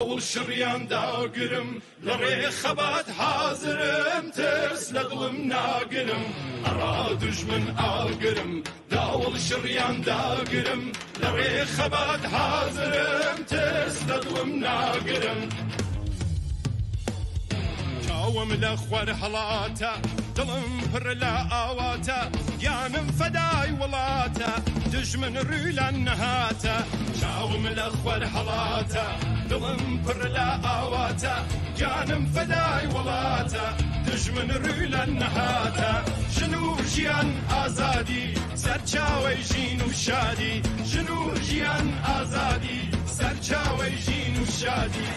داوڵ شڕیان داگرم، لە ڕێ خەبات حازرم، ترس لە دڵم ناگرم، ئەڕا دوژمن ئاگرم. داوڵ شڕیان داگرم، لە ڕێ خەبات حازرم، ترس لە دڵم ناگرم. چاوم لە خوەر هەڵاتە، دڵم پڕ لە ئاواتە، گیانم فەدای وڵاتە، دژمن ڕوی لە نەهاتە. چاوم لە خوەر هەڵاتە، دڵم پڕ لە ئاواتە، گیانم فەدای وڵاتە، دژمن ڕوی لە نەهاتە. ژن و ژیان ئازادی، سەرچاوەی ژین و شادی. ژن و ژیان ئازادی، سەرچاوەی ژین و شادی.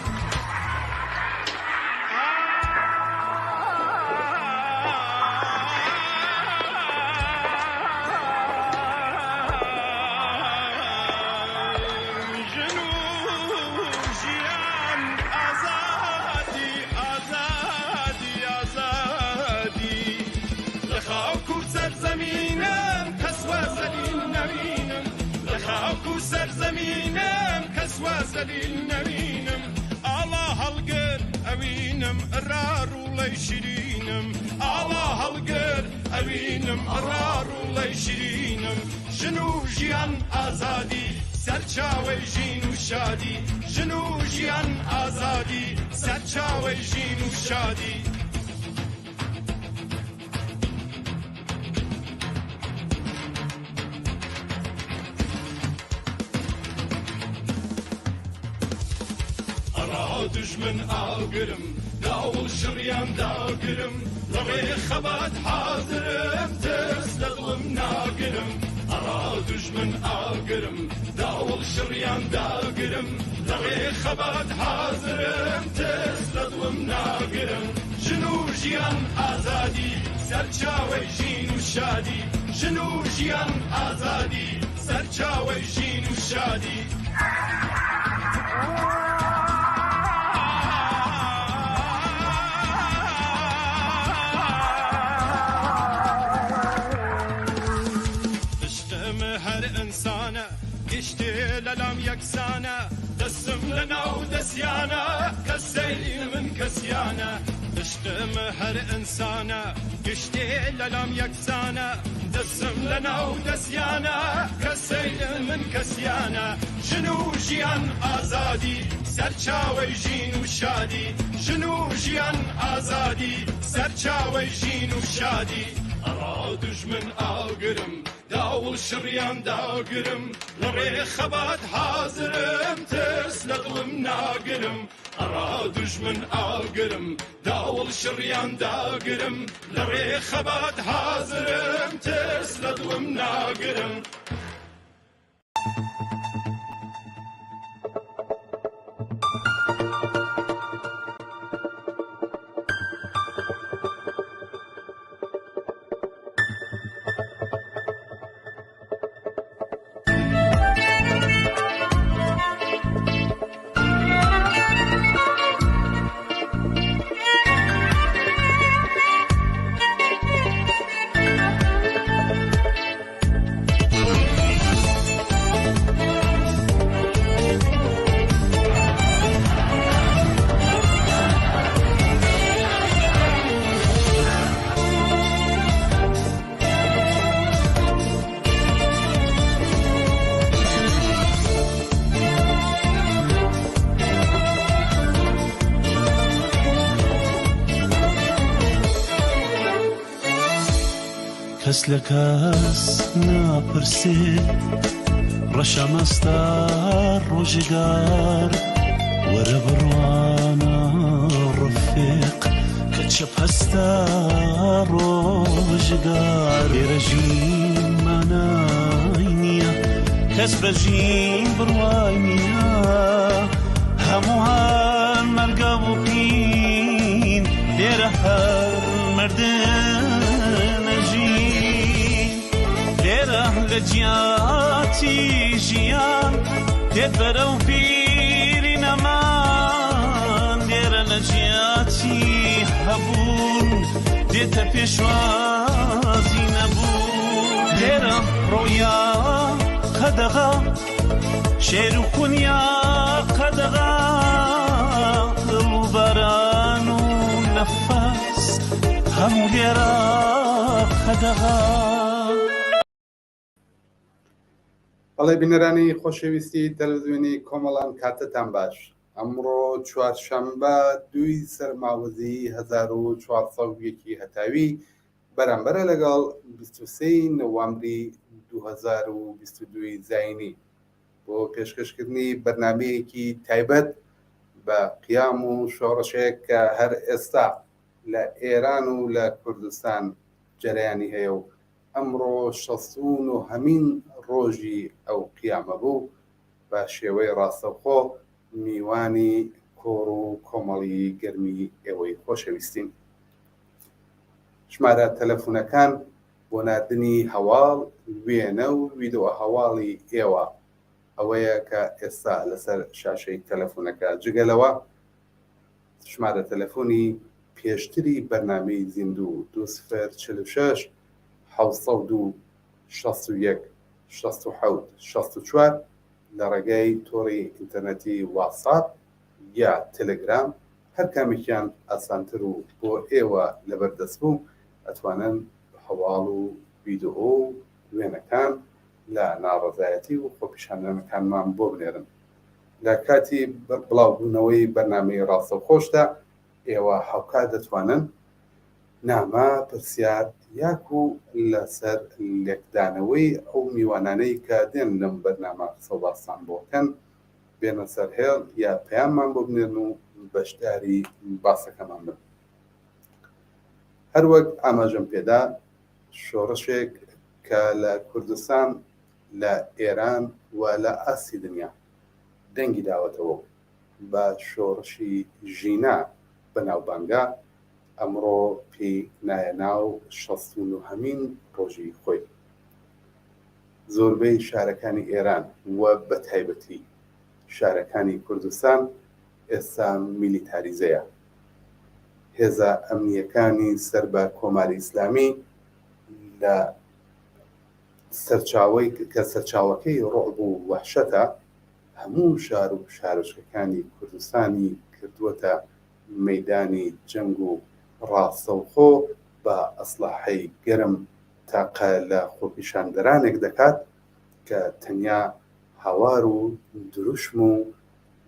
ژن و ژیان ئازادی، ئازادی، ئازادی. لە خاک و سەرزەمینم کەس وا زەلیل نەوینم، لە خاک و سەرزەمینم کەس وا زەلیل نەوینم. ئاڵا هەڵگر ئەوینم ئەڕا ڕووڵەی شیرینم، ئاڵا هەڵگر ئەوینم ئەڕا ڕووڵەی شیرینم. ژن و ژیان ئازادی، سەرچاوەی ژین و شادی. ژن و ژیان ئازادی، سەرچاوەی ژین و شادی. ئەڕا دوژمن ئاگرم، داوڵ شڕیان داگرم، لە ڕێ خەبات حازرم، ترس لە دڵم ناگرم. ئەڕا دوژمن ئاگرم، داوڵ شڕیان داگرم، لە ڕێ خەبات حازرم، ترس لە دڵم ناگرم. ژن و ژیان ئازادی، سەرچاوەی ژین و شادی. ژن و ژیان ئازادی، سەرچاوەی ژین و شادی. عشقم هەر ئینسانە، گشتێ لەلام یەکسانە، دەسم لەناو دەسیانە، کەسەیل من کەسیانە. عشقم هەر ئینسانە، گشتێ لەلام یەکسانە، دەسم لەناو دەسیانە، کەسەیل من کەسیانە. ژن و ژیان ئازادی، سەرچاوەی ژین و شادی. ژن و ژیان ئازادی، سەرچاوەی ژین و شادی. ئەڕا دوژمن ئاگرم، داوڵ شڕیان داگرم، لە ڕێ خەبات حازرم، ترس لە دڵم ناگرم. ئەڕا دوژمن ئاگرم، داوڵ شڕیان داگرم، لە ڕێ خەبات حازرم، ترس لە دڵم ناگرم. کەس لە کەس ناپرسێ، ڕەشەمەستە ڕۆژگار، وەرە بڕوانە ڕەفیق کە چەپ هەستە ڕۆژگار. لێرە ژین مانای نییە، کەس بە ژین بڕوای نییە، هەمووان مەرگە و قین، لێرە هەر مردن ژین. لێرە لە جیاتی ژیان دێت بەرەو پیری نەمان، لێرە لە جیاتی هەبوون دێتە پێشوازی نەبوون. لێرە ڕۆیا قەدەغە، شێر و خونیا قەدەغا. هەموو لێرە قەدەغە. بەڵێ بینەرانی خۆشەویستی تەلەڤزیۆنی کۆمەڵان کاتتان باش ئەمڕۆ چوارشەمبە دووی سەرماوەزی 1401 هەتاوی بەرامبەرە لەگەڵ 23 نوامبری 2022 زینی بۆ پێشکەشکردنی بەرنمەیەکی تایبەت بە قیام و شۆڕشێک کە هەر ئێستا لە ئێران و لە کوردستان جەرەیانی هەیە و ئەمڕۆ 69 هەمین ڕۆژی ئەو قیامە بوو بە شێوەی ڕاستەوخۆ میوانی کۆڕ و کۆمەڵی گەرمی ئێوەی خۆشەویستین. ژمارە تەلەفونەکان بۆ ناردنی هەواڵ، وێنە و ویدئۆ هەواڵی ئێوە ئەوەیە کە ئێستا لەسەر شاشەی تەلەفونەکە جگە لەوە ژمارە تەلەفونی پێشتری بەرنامەی زیندوو دوو سفر 46 702 61 67 64 لە ڕێگای تۆڕی ئینتەرنێتی واتساپ یا تەلەگرام هەر کامێکیان ئاسانتر و بۆ ئێوە لەبەر دەست بوو ئەتوانن هەواڵ و ڤیدئۆ و وێنەکان لە ناڕەزایەتی و خۆپیشاندانەکانمان بۆ بنێرن. لە کاتی بڵاوبوونەوەی بەرنامەی ڕاستەوخۆشدا ئێوە هاوکات دەتوانن نامە، پرسیار یاکو لەسەر لێکدانەوەی ئەو میوانانەی کە دێن لەم بەرنامە قسەوباستان بۆ بکەن بێنە سەر هێڵ یا پەیاممان بۆ بنێرن و بەشداری باسەکەمان بن. هەروەک ئاماژەم پێدا شۆڕشێک کە لە کوردستان لە ئێران و لە ئاستی دنیا دەنگی داوەتەوە و بە شۆڕشی ژینا بەناوبانگە، ئەمڕۆ پێی نایە ناو 69 هەمین ڕۆژی خۆی. زۆربەی شارەکانی ئێران و بە تایبەتی شارەکانی کوردستان ئێستا میلیتاریزەیە. هێزە ئەمنییەکانی سەر بە کۆماری ئیسلامی لە سەرچاوەی کە سەرچاوەکەی ڕوعب و وەحشەتە، هەموو شار و شارۆچکەکانی کوردستانی کردووەتە مەیدانی جەنگ و ڕاستەوخۆ بە ئەسلەحەی گەرم تەقە لە خۆپیشاندەرانێک دەکات کە تەنیا هاوار و دروشم و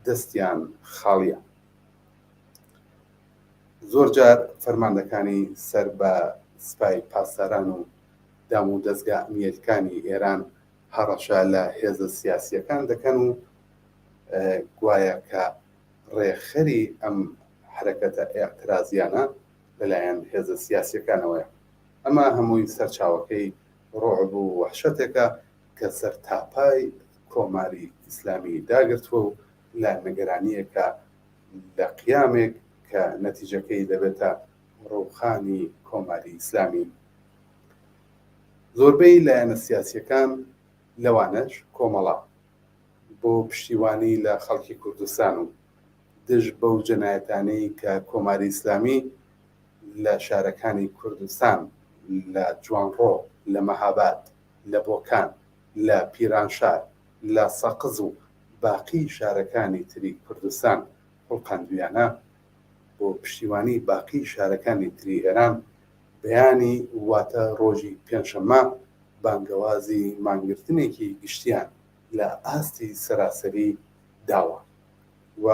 دەستیان خاڵیە. زۆرجار فەرماندەکانی سەر بە سپای پاسداران و دام و دەزگا ئەمنیەتکانی ئێران هەڕەشە لە هێزە سیاسیەکان دەکەن و گوایە کە ڕێکخەری ئەم حەرەکەتە ئێعترازیانە لەلایەن هێزە سیاسیەکانەوەیە. ئەمە هەمووی سەرچاوەکەی ڕوعب و وەحشەتێکە کە سەرتاپای کۆماری ئیسلامی داگرتووە و لە نگەرانییەکە لە قیامێک کە نەتیجەکەی دەبێتە ڕووخانی کۆماری ئیسلامی. زۆربەی لایەنە سیاسییەکان لەوانەش کۆمەڵە بۆ پشتیوانی لە خەڵکی کوردستان و دژ بەو جەنایەتانەی کە کۆماری ئیسلامی لە شارەکانی کوردستان لە جوانڕۆ، لە مەهاباد، لە بۆکان، لە پیرانشار، لە سەقز و باقی شارەکانی تری کوردستان خوڵقاندویانە، بۆ پشتیوانی باقی شارەکانی تری ئێران، بەیانی واتە ڕۆژی پێنجشەممە بانگەوازی مانگرتنێکی گشتیان لە ئاستی سەراسەری داوە و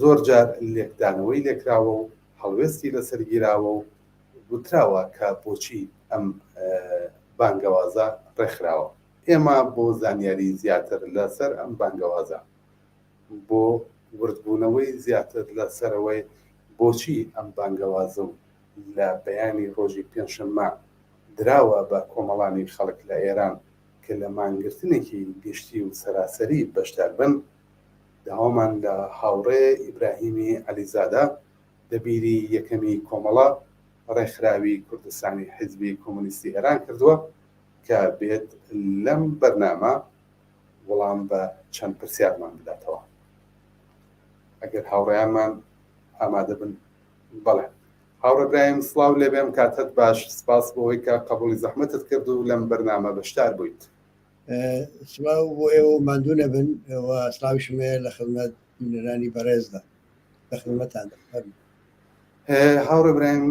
زۆر جار لێکدانەوەی لێکراوە و هەڵوێستی لەسەر گیراوە و گوتراوە کە بۆچی ئەم بانگەوازە ڕێکخراوە. ئێمە بۆ زانیاری زیاتر لەسەر ئەم بانگەوازە، بۆ وردبوونەوەی زیاتر لەسەرەوەی بۆچی ئەم بانگەوازە و لە بەیانی ڕۆژی پێنجشەممە دراوە بە کۆمەڵانی خەڵک لە ئێران کە لە مانگرتنێکی گشتی و سەراسەری بەشدار بن، داوامان لە هاوڕێ ئیبراهیمی عەلیزادە، دەبیری یەکەمی کۆمەڵە، ڕێکخراوی کوردستانی حیزبی کۆمۆنیستی ئێران کردووە کە بێت لەم بەرنامە وڵام بە چەند پرسیارمان بداتەوە. ئەگەر هاوڕێیانمان ئامادە بن. بەڵێ هاوڕێ برایم سڵاو لێبێم کاتت باش سپاس بۆ ئەوەی کە قبوڵی زەحمەتت کرد و لەم بەرنامە بەشدار بوویت. سڵاو بۆ ئێوە و ماندوو نەبن و سڵاویشم هەیە لە خزمەت بینەرانی بەڕێزدا لە خزمەتاندا. فەرموو. هاوڕێ برایم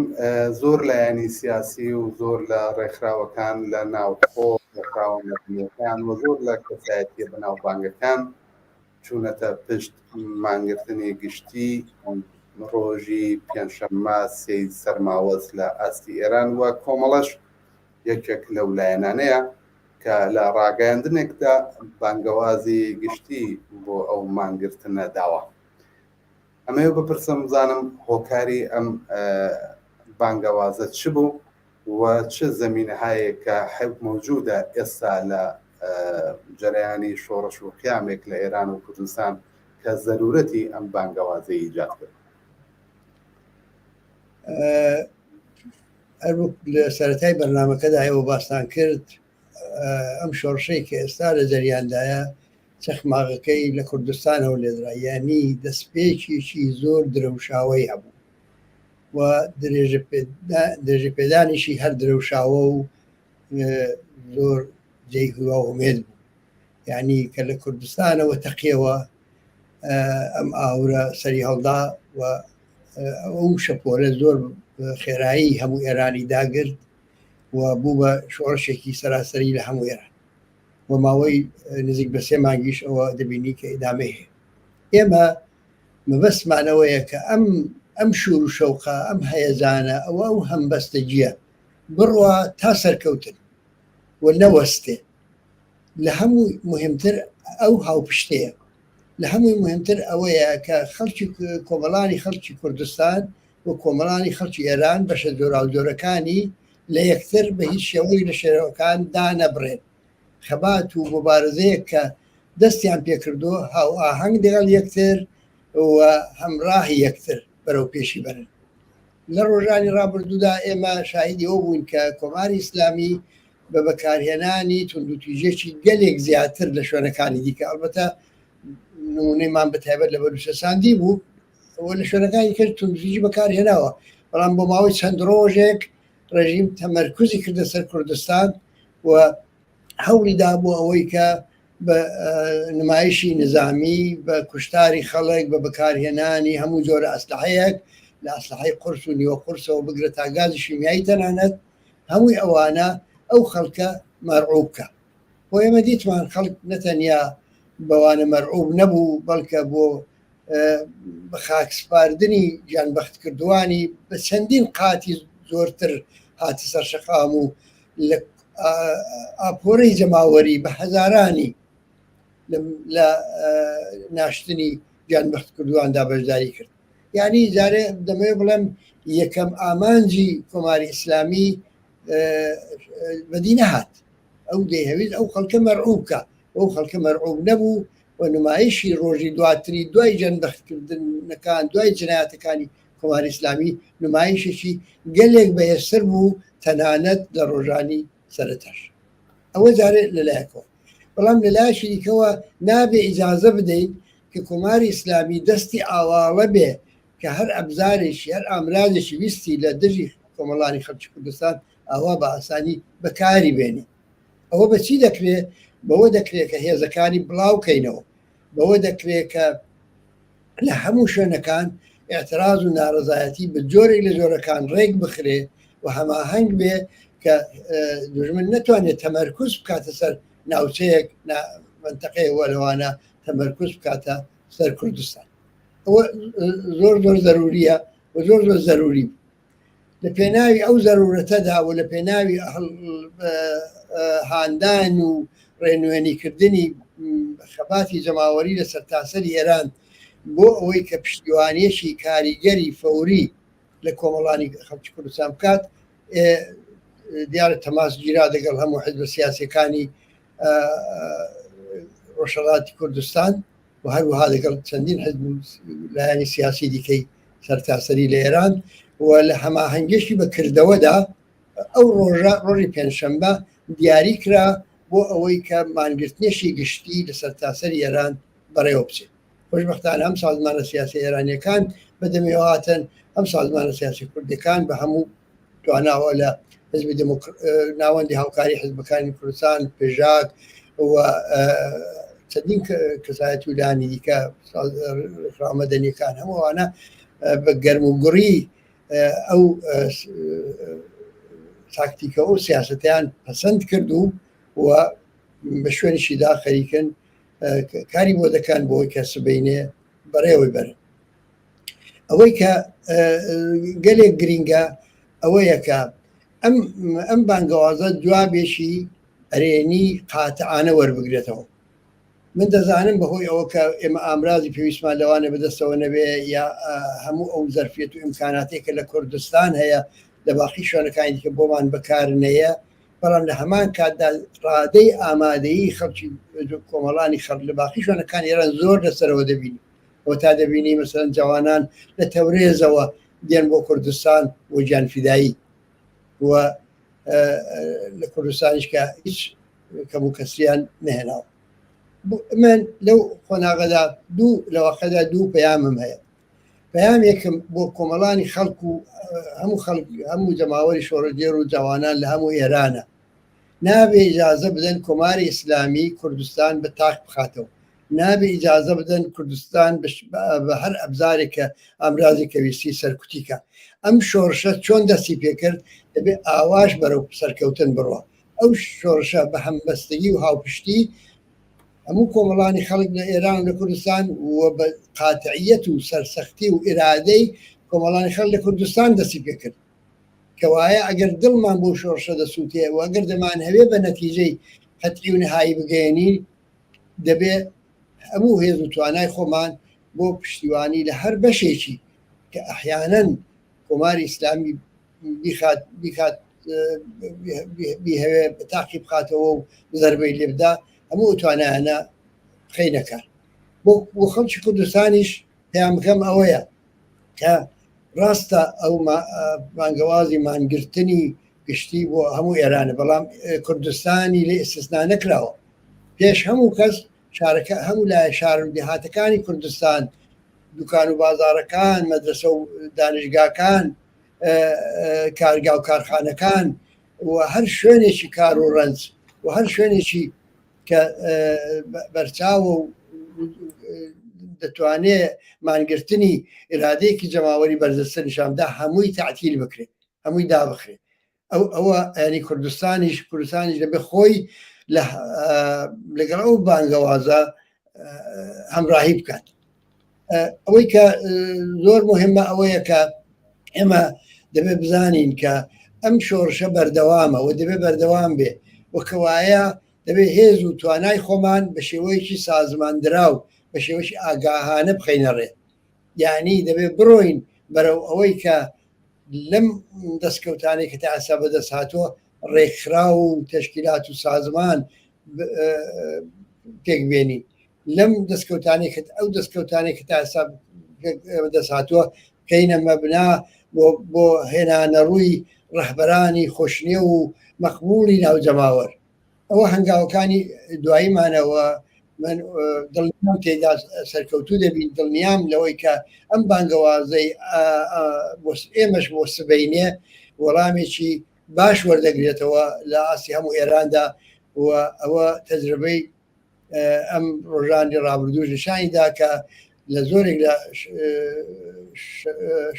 زۆر لایەنی سیاسی و زۆر لە ڕێکخراوەکان لە ناوخۆ ڕێکخراوە مەدەنیەکان و زۆر لە کەسایەتیە بەناوبانگەکان چوونەتە پشت مانگرتنی گشتی ڕۆژی پێنجشەممە سێی سەرماوەز لە ئاستی ئێران و کۆمەڵەش یەکێک لەو لایەنانەیە کە لە ڕاگەیاندنێکدا بانگەوازی گشتی بۆ ئەو مانگرتنە داوە. ئەمەوێ بپرسم بزانم هۆکاری ئەم بانگەوازە چ بوو و چ زەمینەهایەک کە حب مەوجودە ئێستا لە جەرەیانی شۆڕش و قیامێک لە ئێران و کوردستان کە زەرورەتی ئەم بانگەوازەی ئیجاد کرد؟ هەروەک لە سەرەتای بەرنامەکەدا ئێوە باستان کرد ئەم شۆڕشەی کە ئێستا لە جەریاندایە چەخماغەکەی لە کوردستانەوە لێدرا یانی دەستپێکێکی زۆر درەوشاوەی هەبوو و درێژە پێدانیشی هەر درەوشاوە و زۆر جێی هیوا و ئومێد بوو یعنی کە لە کوردستانەوە تەقیەوە ئەم ئاورە سەری هەڵدا و ئەو شەپۆلە زۆر خێرایی هەموو ئێرانی داگرت و بوو بە شۆڕشێکی سەراسەری لە هەموو ئێران و ماوەی نزیک بە سێ مانگیش ئەوە دەبینی کە ئیدامەی هەیە ئێمە مەبەستمانەوەیە کە ئەم ئەم شور و شەوقە ئەم هەیەجانە ئەوە ئەو هەمبەستەگیە بڕوا تا سەرکەوتن و نەوەستێ لە هەموو مهمتر ئەو هاوپشتەیە لە هەمووی مهمتر ئەوەیە کە خەڵکی کۆمەڵانی خەڵکی کوردستان و کۆمەڵانی خەڵکی ئێران بەشە جۆراوجۆرەکانی لە یەکتر بە هیچ شێوەیەک لە شێوەکان دانەبڕێن. خەبات و موبارزەیەک کە دەستیان پێکردووە هاوئاهەنگ لەگەڵ یەکتر و هەمراهی یەکتر بەرەو پێشی بەرن. لە ڕۆژانی ڕابردوودا ئێمە شاهیدی ئەوە بووین کە کۆماری ئیسلامی بە بەکارهێنانی توندوتیژیەکی گەلێک زیاتر لە شوێنەکانی دیکە ئەڵبەتە نمونەیمان بە تایبەت لە بەلوچستان دیبوو و لە شوێنەکانی کەش توندوتیژی بەکارهێناوە بەڵام بۆ ماوەی چەند ڕۆژێک ڕێژیم تەمەرکزی کردە سەر کوردستان و هەوڵی دا بۆ ئەوەی کە بە نمایشی نظامی بە کوشتاری خەڵک بە بەکارهێنانی هەموو جۆرە ئەسلحەیەک لە ئەسلحەی قورس و نیوە قورسەوە بگرە تا گازی شیمیایی تەنانەت هەمووی ئەوانە ئەو خەڵکە مەرعوب کە بۆ ئێمە دیتمان خەڵک نەتەنیا بەوانە مەرعوب نەبوو بەڵکە بۆ بە خاک سپاردنی گیانبەختکردووانی بە چەندین قاتی زۆرتر هاتە سەر شەقام و لە ئاپۆرەی جەماوەری بە هەزارانی لە ناشتنی گیانبەختکردوواندا بەشداری کرد. یعنی جارێ دەمەوێت بڵێم یەکەم ئامانجی کۆماری ئیسلامی بەدی نەهات ئەو دەیهەویست ئەو خەڵکە مەرعوب کە ئەو خەڵکە مەرعوب نەبوو و نمایشی ڕۆژی دواتری دوای جەنبەختکردنەکان دوای جنایەتەکانی کۆماری ئیسلامی نمایشێکی گەلێک بەهێزتر بوو تەنانەت لە ڕۆژانی سەرەتاش ئەوە جارێ لەلایەکەوە بەڵام لەلایەکی دیکەوە نابێ ئیجازە بدەین کە کۆماری ئیسلامی دەستی ئاواڵە بێ کە هەر ئەبزارێکی هەر ئامرازێکی ویستی لە دژی کۆمەڵانی خەڵکی کوردستان ئاوا بە ئاسانی بەکاری بێنێ ئەوە بە چی دەکرێ؟ بەوە دەکرێت کە هێزەکانی بڵاو کەینەوە، بەوە دەکرێت کە لە هەموو شوێنەکان ئیعتراز و ناڕەزایەتی بە جۆرێک لە جۆرەکان ڕێک بخرێ و هەماهەنگ بێ کە دوژمن نەتوانێت تەمەرکوز بکاتە سەر ناوچەیەک مەنتەقەیە وە لەوانە تەمەرکوز بکاتە سەر کوردستان. ئەوە زۆر زۆر زەروریە و زۆر زۆر زەروری بوو. لە پێناوی ئەو زەرورەتەدا و لە پێناوی هاندان و ڕێنوێنیکردنی خەباتی جەماوەری لە سەرتاسەری ئێران بۆ ئەوەی کە پشتیوانیەکی کاریگەری فەوری لە کۆمەڵانی خەڵکی کوردستان بکات دیارە تەماس گیرا دەگەڵ هەموو حزبە سیاسەکانی ڕۆژهەڵاتی کوردستان و هەروەها لەگەڵ چەندین حزب و لایەنی سیاسی دیکەی سەرتاسەری لە ئێران و لە هەماهەنگێکی بە کردەوەدا ئەو ڕۆژە ڕۆژی پێنجشەمبە دیاری کرا بۆ ئەوەی کە مانگرتنێکی گشتی لە سەرتاسەری ئێران بەڕێوە بچێت. خۆشبەختانە هەم سازمانە سیاسی ئێرانیەکان بە دەمێوە هاتن، هەم سازمانە سیاسی کوردەکان بە هەموو تواناوە لە حزبی ناوەندی هاوکاری حزبەکانی کوردستان پژاک و چەندین کەسایەتی و لایەنی دیکە ڕێکخراوە مەدەنیەکان هەموو ئەوانە بە گەرم و گوڕی ئەو تاکتیکە و سیاستیان پەسەند کرد و و بە شوێنیشیدا خەریکن کاری بۆ دەکەن بۆی کە سبینێ بەڕێوەی بەرن. ئەوەی کە گەلێک گرینگە ئەوەیە کە ئەم ئەم بانگەوازە جوابێکی ئەرێنی قاتعانە وەربگرێتەوە. من دەزانم بەهۆی ئەوە کە ئێمە ئامرازی پێویستمان لەوانە بەدەستەوە نەبێ یا هەموو ئەو زەرفیەت و ئیمکاناتێک کە لە کوردستان هەیە لە باقی شوێنەکانی دیکە بۆمان بەکارنەیە، بەڵام لە هەمان کاتدا ڕادەی ئامادەیی خەڵکی کۆمەڵانی خەڵک لە باقی شوێنەکانی ئێران زۆر لەسەرەوە دەبینی و تا دەبینی مەسەلەن جەوانان لە تەورێزەوە دێن بۆ کوردستان بۆ گیانفیدایی و لە کوردستانیش کە هیچ کەم و کەسریان نەهێناوە. من لەو قۆناغەدا دوو لەوەقەدا دوو پەیامم هەیە. پەیامێکم بۆ کۆمەڵانی خەڵک و هەموو خەڵک هەموو جەماوەری شۆڕشگێڕ و جەوانان لە هەموو ئێرانە نابێ ئیجازە بدەن کۆماری ئیسلامی کوردستان بە تاک بخاتەوە نابێ ئیجازە بدەن کوردستان بە هەر ئەبزارێک کە ئامرازی کەویستی سەرکوتی کە ئەم شۆڕشە چۆن دەستی پێکرد دەبێ ئاواش بەرەو سەرکەوتن بڕوا ئەو شۆڕشە بە هەمبەستگی و هاوپشتی هەموو کۆمەڵانی خەڵک لە ئێران و لە کوردستان و بە قاتعیەت و سەرسەختی و ئیرادەی کۆمەڵانی خەڵک لە کوردستان دەستی پێکرد. کەوایە ئەگەر دڵمان بۆ شۆڕشە دەسووتێ و ئەگەر دەمانهەوێ بە نەتیجەی قەتعی و نەهایی بگەیەنین، دەبێ هەموو هێز و توانای خۆمان بۆ پشتیوانی لە هەر بەشێکی کە ئەحیانەن کۆماری ئیسلامی بیخات بیکات بیهەوێ تاقی بخاتەوە و زەربەی لێ بدا هەموو ئەو توانایانە بخەینە کار. بۆ بۆ خەڵکی کوردستانیش پەیامەکەم ئەوەیە کە ڕاستە ئەو بانگەوازی مانگرتنی گشتی بۆ هەموو ئێرانە بەڵام کوردستانی لێ ئیستسنا نەکراوە. پێش هەموو کەس شارەکە هەموو لایە شار و دێهاتەکانی کوردستان دوکان و بازاڕەکان، مەدرەسە و دانشگاکان، کارگا و کارخانەکان و هەر شوێنێکی کار و ڕەنج و هەر شوێنێکی کە بەرچاوە و دەتوانێ مانگرتنی ئیرادەیەکی جەماوەری بەرجەستە نیشان بدا هەمووی تەعتیل بکرێت هەمووی دابخرێت ئەو ئەوە ینی کوردستانیش کوردستانیش دەبێ خۆی لەگەڵ ئەو بانگەوازە هەمراهی بکات ئەوەی کە زۆر مهمە ئەوەیە کە ئێمە دەبێت بزانین کە ئەم شۆڕشە بەردەوامە و دەبێت بەردەوام بێ و کەوایە دەبێت هێز و توانای خۆمان بە شێوەیەکی سازماندراو بە شێوەیەکی ئاگاهانە بخەینە ڕێ یعنی دەبێت بڕۆین بەرەو ئەوەی کە لەم دەستکەوتانەی کە تا ئێستا بەدەست هاتووە ڕێکخراو و تەشکیلات و سازمان پێک بێنین لەم دەستکەوتانەی کە ئەو دەستکەوتانەی کە تا ئێستا بەدەست هاتووە بکەینە مەبنا بۆ بۆ هێنانەڕووی ڕەهبەرانی خۆشنێو و مەقبوڵی ناو جەماوەر. ئەوە هەنگاوەکانی دواییمانەوە من دڵنیام تێدا سەرکەوتوو دەبین دڵنیام لەوەی کە ئەم بانگەوازەی ئێمەش بۆ سبەینێ وەڵامێکی باش وەردەگرێتەوە لە ئاستی هەموو ئێراندا و ئەوە تەجربەی ئەم ڕۆژانی ڕابردوو نیشانی دا کە لە زۆرێک لە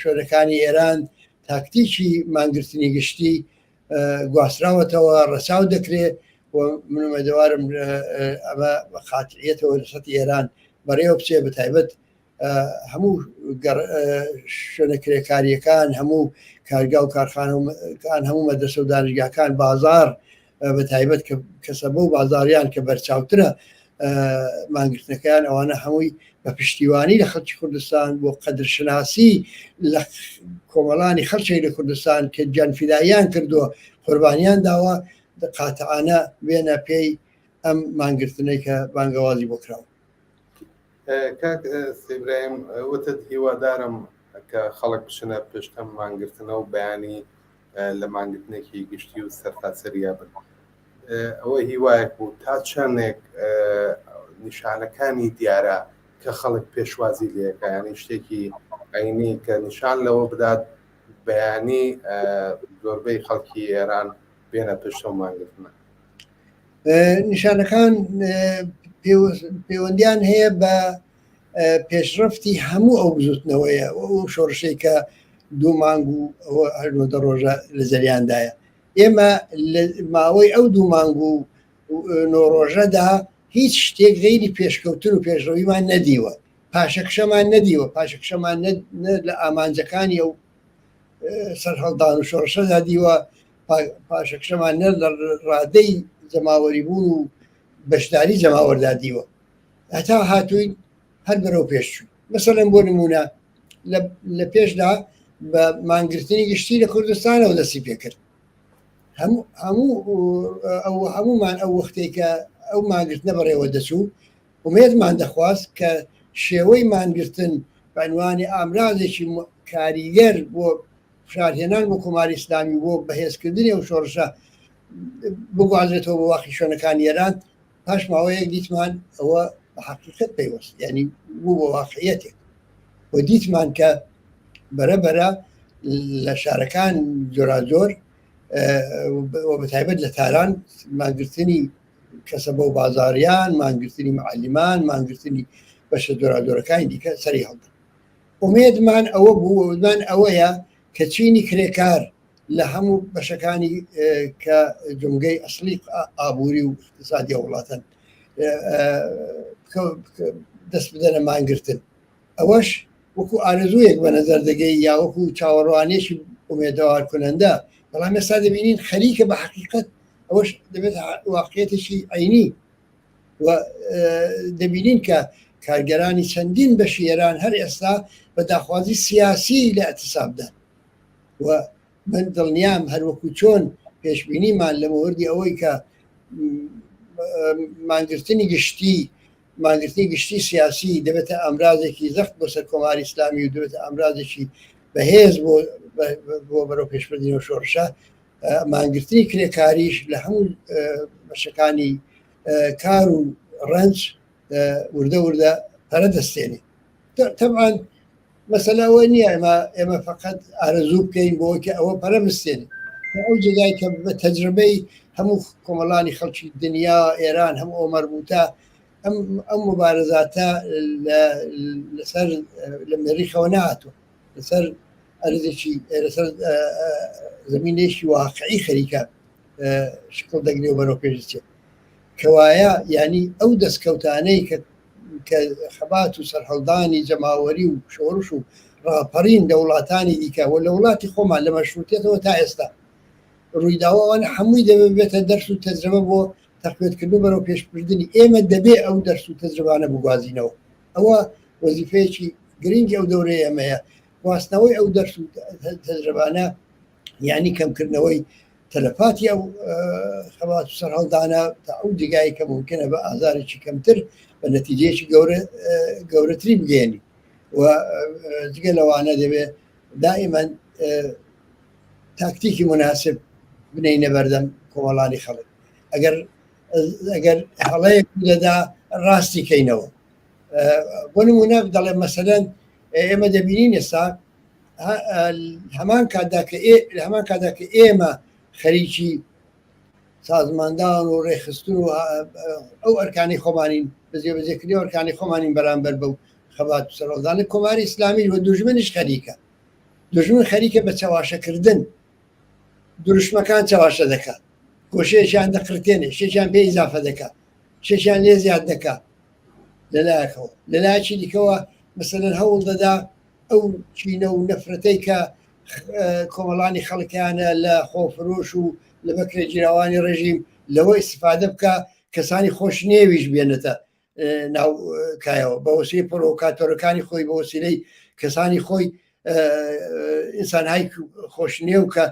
شوێنەکانی ئێران تاکتیکی مانگرتنی گشتی گواستراوەتەوە ڕەچاو دەکرێت و من ئومێدەوارم ئەمە بە قاتعیەتەوە لە سەتی ئێران بەڕێوە بچێ بە تایبەت هەموو شوێنە کرێکاریەکان هەموو کارگا و کارخانەکان هەموو مەدرسە و دانشگاکان بازار بە تایبەت کە کەسەبە و بازاریان کە بەرچاوترە مانگرتنەکەیان ئەوانە هەمووی بە پشتیوانی لە خەڵکی کوردستان بۆ قەدرشناسی لە کۆمەڵانی خەڵکی لە کوردستان کە گیانفیداییان کردووە قوربانیان داوە قاتعانە بێنە پێی ئەم مانگرتنەی کە بانگەوازی بۆ کراوە. کاک سیبرایم وتت هیوادارم کە خەڵک بچنە پشت ئەم مانگرتنە و بەیانی لە مانگرتنێکی گشتی و سەرتاسەریا بن ئەوە هیوایەک بوو تا چەندێک نیشانەکانی دیارە کە خەڵک پێشوازی لەکە ینی شتێکی عینی کە نیشان لەوە بدات بەیانی زۆربەی خەڵکی ئێران بێنە پشتەوە مانگرتنە نیشانەکان پەیوەندیان هەیە بە پێشڕفتی هەموو ئەو بزوتنەوەیە ئەو شۆڕشەی کە دوو مانگ و ئەوە هەر نۆدە ڕۆژە لە جەریاندایە ئێمە لە ماوەی ئەو دوو مانگ و نۆ ڕۆژەدا هیچ شتێک غەیری پێشکەوتن و پێشڕەویمان نەدیوە پاشەکشەمان نەدیوە پاشەکشەمان لە ئامانجەکانی ئەو سەرهەڵدان و شۆڕشەدا دیوە پاشەکشەمان نە لە ڕادەی جەماوەری بوون و بەشداری جەماوەردا دیوە هەتا هاتووین هەر بەرەو پێش چوو مەسەلەن بۆ نمونە لە پێشدا بە مانگرتنی گشتی لە کوردستانەوە دەستی پێکرد هەموو هەموو ئەو هەمومان ئەو وەختێک کە ئەو مانگرتنە بەڕێوە دەچوو ئومێدمان دەخواست کە شێوەی مانگرتن بە عنوانی ئامرازێکی کاریگەر بۆ فشارهێنان بۆ کۆماری ئیسلامی بۆ بەهێزکردنی ئەو شۆڕشە بگوازرێتەوە بۆ واقی شوێنەکانی ئێران پاش ماوەیەک دیتمان ئەوە بە حەقیقەت پەیوەست یعنی بوو بە واقعیەتێک و دیتمان کە بەرە بەرە لە شارەکان جۆراجۆر و بە تایبەت لە تاران مانگرتنی کەسەبە و بازاریان مانگرتنی معلیمان مانگرتنی بەشە جۆراجۆرەکانی دیکە سەری هەڵدا ئومێدمان ئەوە بوو ئومێدمان ئەوەیە کە چینی کرێکار لە هەموو بەشەکانی کە جومگەی ئەسلی ئابووری و اقتصادی وڵاتن دەست بدەنە مانگرتن ئەوەش وەکو ئارەزوویەک بە نەزەر دەگەی یا وەکو چاوەڕوانێکی ئومێدەوار کنەندە بەڵام ئێستا دەبینین خەریکە بە حقیقت ئەوەش دەبێت واقعیەتێکی عینی و دەبینین کە کارگەرانی چەندین بەشی ئێران هەر ئێستا بە داخوازی سیاسی لە اعتصابدان و من دڵنیام هەروەکو چۆن پێشبینیمان لە مەوردی ئەوەی کە مانگرتنی گشتی مانگرتنی گشتی سیاسی دەبێتە ئامرازێکی زەخت بۆ سەر کۆماری ئیسلامی و دەبێتە ئامرازێکی بەهێز بۆ بۆ بەرەو پێشبردنی شۆڕشە مانگرتنی کرێکاریش لە هەموو بەشەکانی کار و ڕەنج وردە وردە پەرە دەستێنێ تەبعەن مەسەلە ئەوە نییە ئێمە ئێمە فقط ئارەزوو بکەین بۆ کە ئەوە پەرە بستێنێ ئەو جێگای کە بە تەجربەی هەموو کۆمەڵانی خەڵکی دنیا ئێران هەموو ئەو مەربوتە ئەم ئەم مبارزاتە لەسەر لە مێریخەوە نهاتوە لەسەر ئەرزێکی لەسەر زمینێکی واقعی خەریکە شکڵ دەگرێ و بەرەو پێش دەچێت کەوایە یعنی ئەو دەستکەوتانەی کە کە خەبات و سەرهەڵدانی جەماوەری و شۆڕش و ڕاپەڕین لە وڵاتانی دیکە و لە وڵاتی خۆمان لە مەشروتێتەوە تا ئێستا ڕوویداوە ئەوانە هەمووی دەبێت بێتە دەرس و تەجربە بۆ تەقوێتکردن و بەرەو پێشبردنی ئێمە دەبێ ئەو دەرس و تەجربانە بگوازینەوە ئەوە وەزیفەیەکی گرنگی ئەو دەورەی ئێمەیە گواستنەوەی ئەو دەرس و تەجربانە یعنی کەمکردنەوەی تەلەفاتی ئەو خەبات و سەرهەڵدانە تا ئەو جێگای کە ممکنە بە ئازارێکی کەمتر بە نەتیجەیەکی گەورە گەورەتری بگەێنی و جگە لەوانە دەبێت دائیمەن تاکتیکی مناسب بنینە بەردەم کۆمەڵانی خەڵک ئەگەر ئەگەر هەڵەیەک لەدا ڕاستی کەینەوە بۆ نمونە دەڵێ مەسەلەن ئێمە دەبینین ئێستا هەمان کاتدا کە هەمان کاتدا کە ئێمە خەریکی سازماندان و ڕێکخستن و ئەو ئەرکانی خۆمانین بەجێبەجێکردنی ئەرکانی خۆمانین بەرامبەر بەو خەبات و سەرهەڵدانە کۆماری ئیسلامی و دوژمنیش خەریکە دوژمن خەریکە بە چەواشەکردن دروشمەکان چەواشە دەکات گۆشەیەکیان دەقرتێنێ شتێکیان پێ ئیزافە دەکات شتێکیان لێ زیاد دەکات لەلایەکەوە لەلایەکی دیکەوە مەسەلەن هەوڵ دەدا ئەو چینە و نەفرەتەی کە کۆمەڵانی خەڵکیانە لە خۆفرۆش و لە بەکرێگیراوانی ڕژیم لەوە ئیسفادە بکە کەسانی خۆش نێویش بێنێتە ناو کایەوە بە وەسیلەی پرۆکاتۆرەکانی خۆی بە وەسیلەی کەسانی خۆی ئینسانهای خۆش نێو کە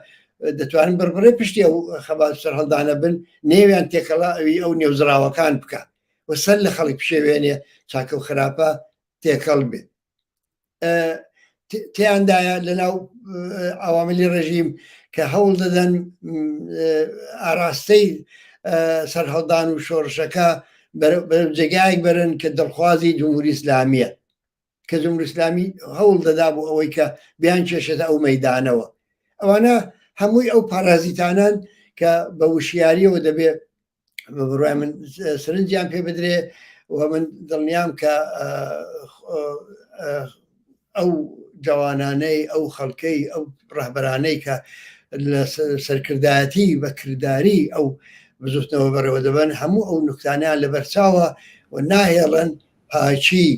دەتوانن بڕبڕێ پشتی ئەو خەبات سەرهەڵدانە بن نێویان تێکەڵا ئەوی ئەو نێوزراوەکان بکە و سەر لە خەڵک پشێوێنێ چاکە و خراپە تێکەڵ بێ تیاندایە لەناو ئەواملی ڕژیم کە هەوڵ دەدەن ئاراستەی سەرهەڵدان و شۆڕشەکە جێگایەک بەرن کە دڵخوازی جمهوری ئیسلامیە کە جمهوری ئیسلامی هەوڵ دەدا بۆ ئەوەی کە بیان کێشێتە ئەو مەدانەوە ئەوانە هەمووی ئەو پارازیتانان کە بە وشیاریەوە دەبێت بە بڕای من سرنجیان پێ بدرێ و من دڵنیام کە ئەو جەوانانەی ئەو خەڵکەی ئەو ڕەهبەرانەی کە لە سەرکردایەتی بە کرداری ئەو بزوتنەوە بەڕێوە دەبەن هەموو ئەو نوکتانیان لەبەرچاوە و ناهێڵن پاکی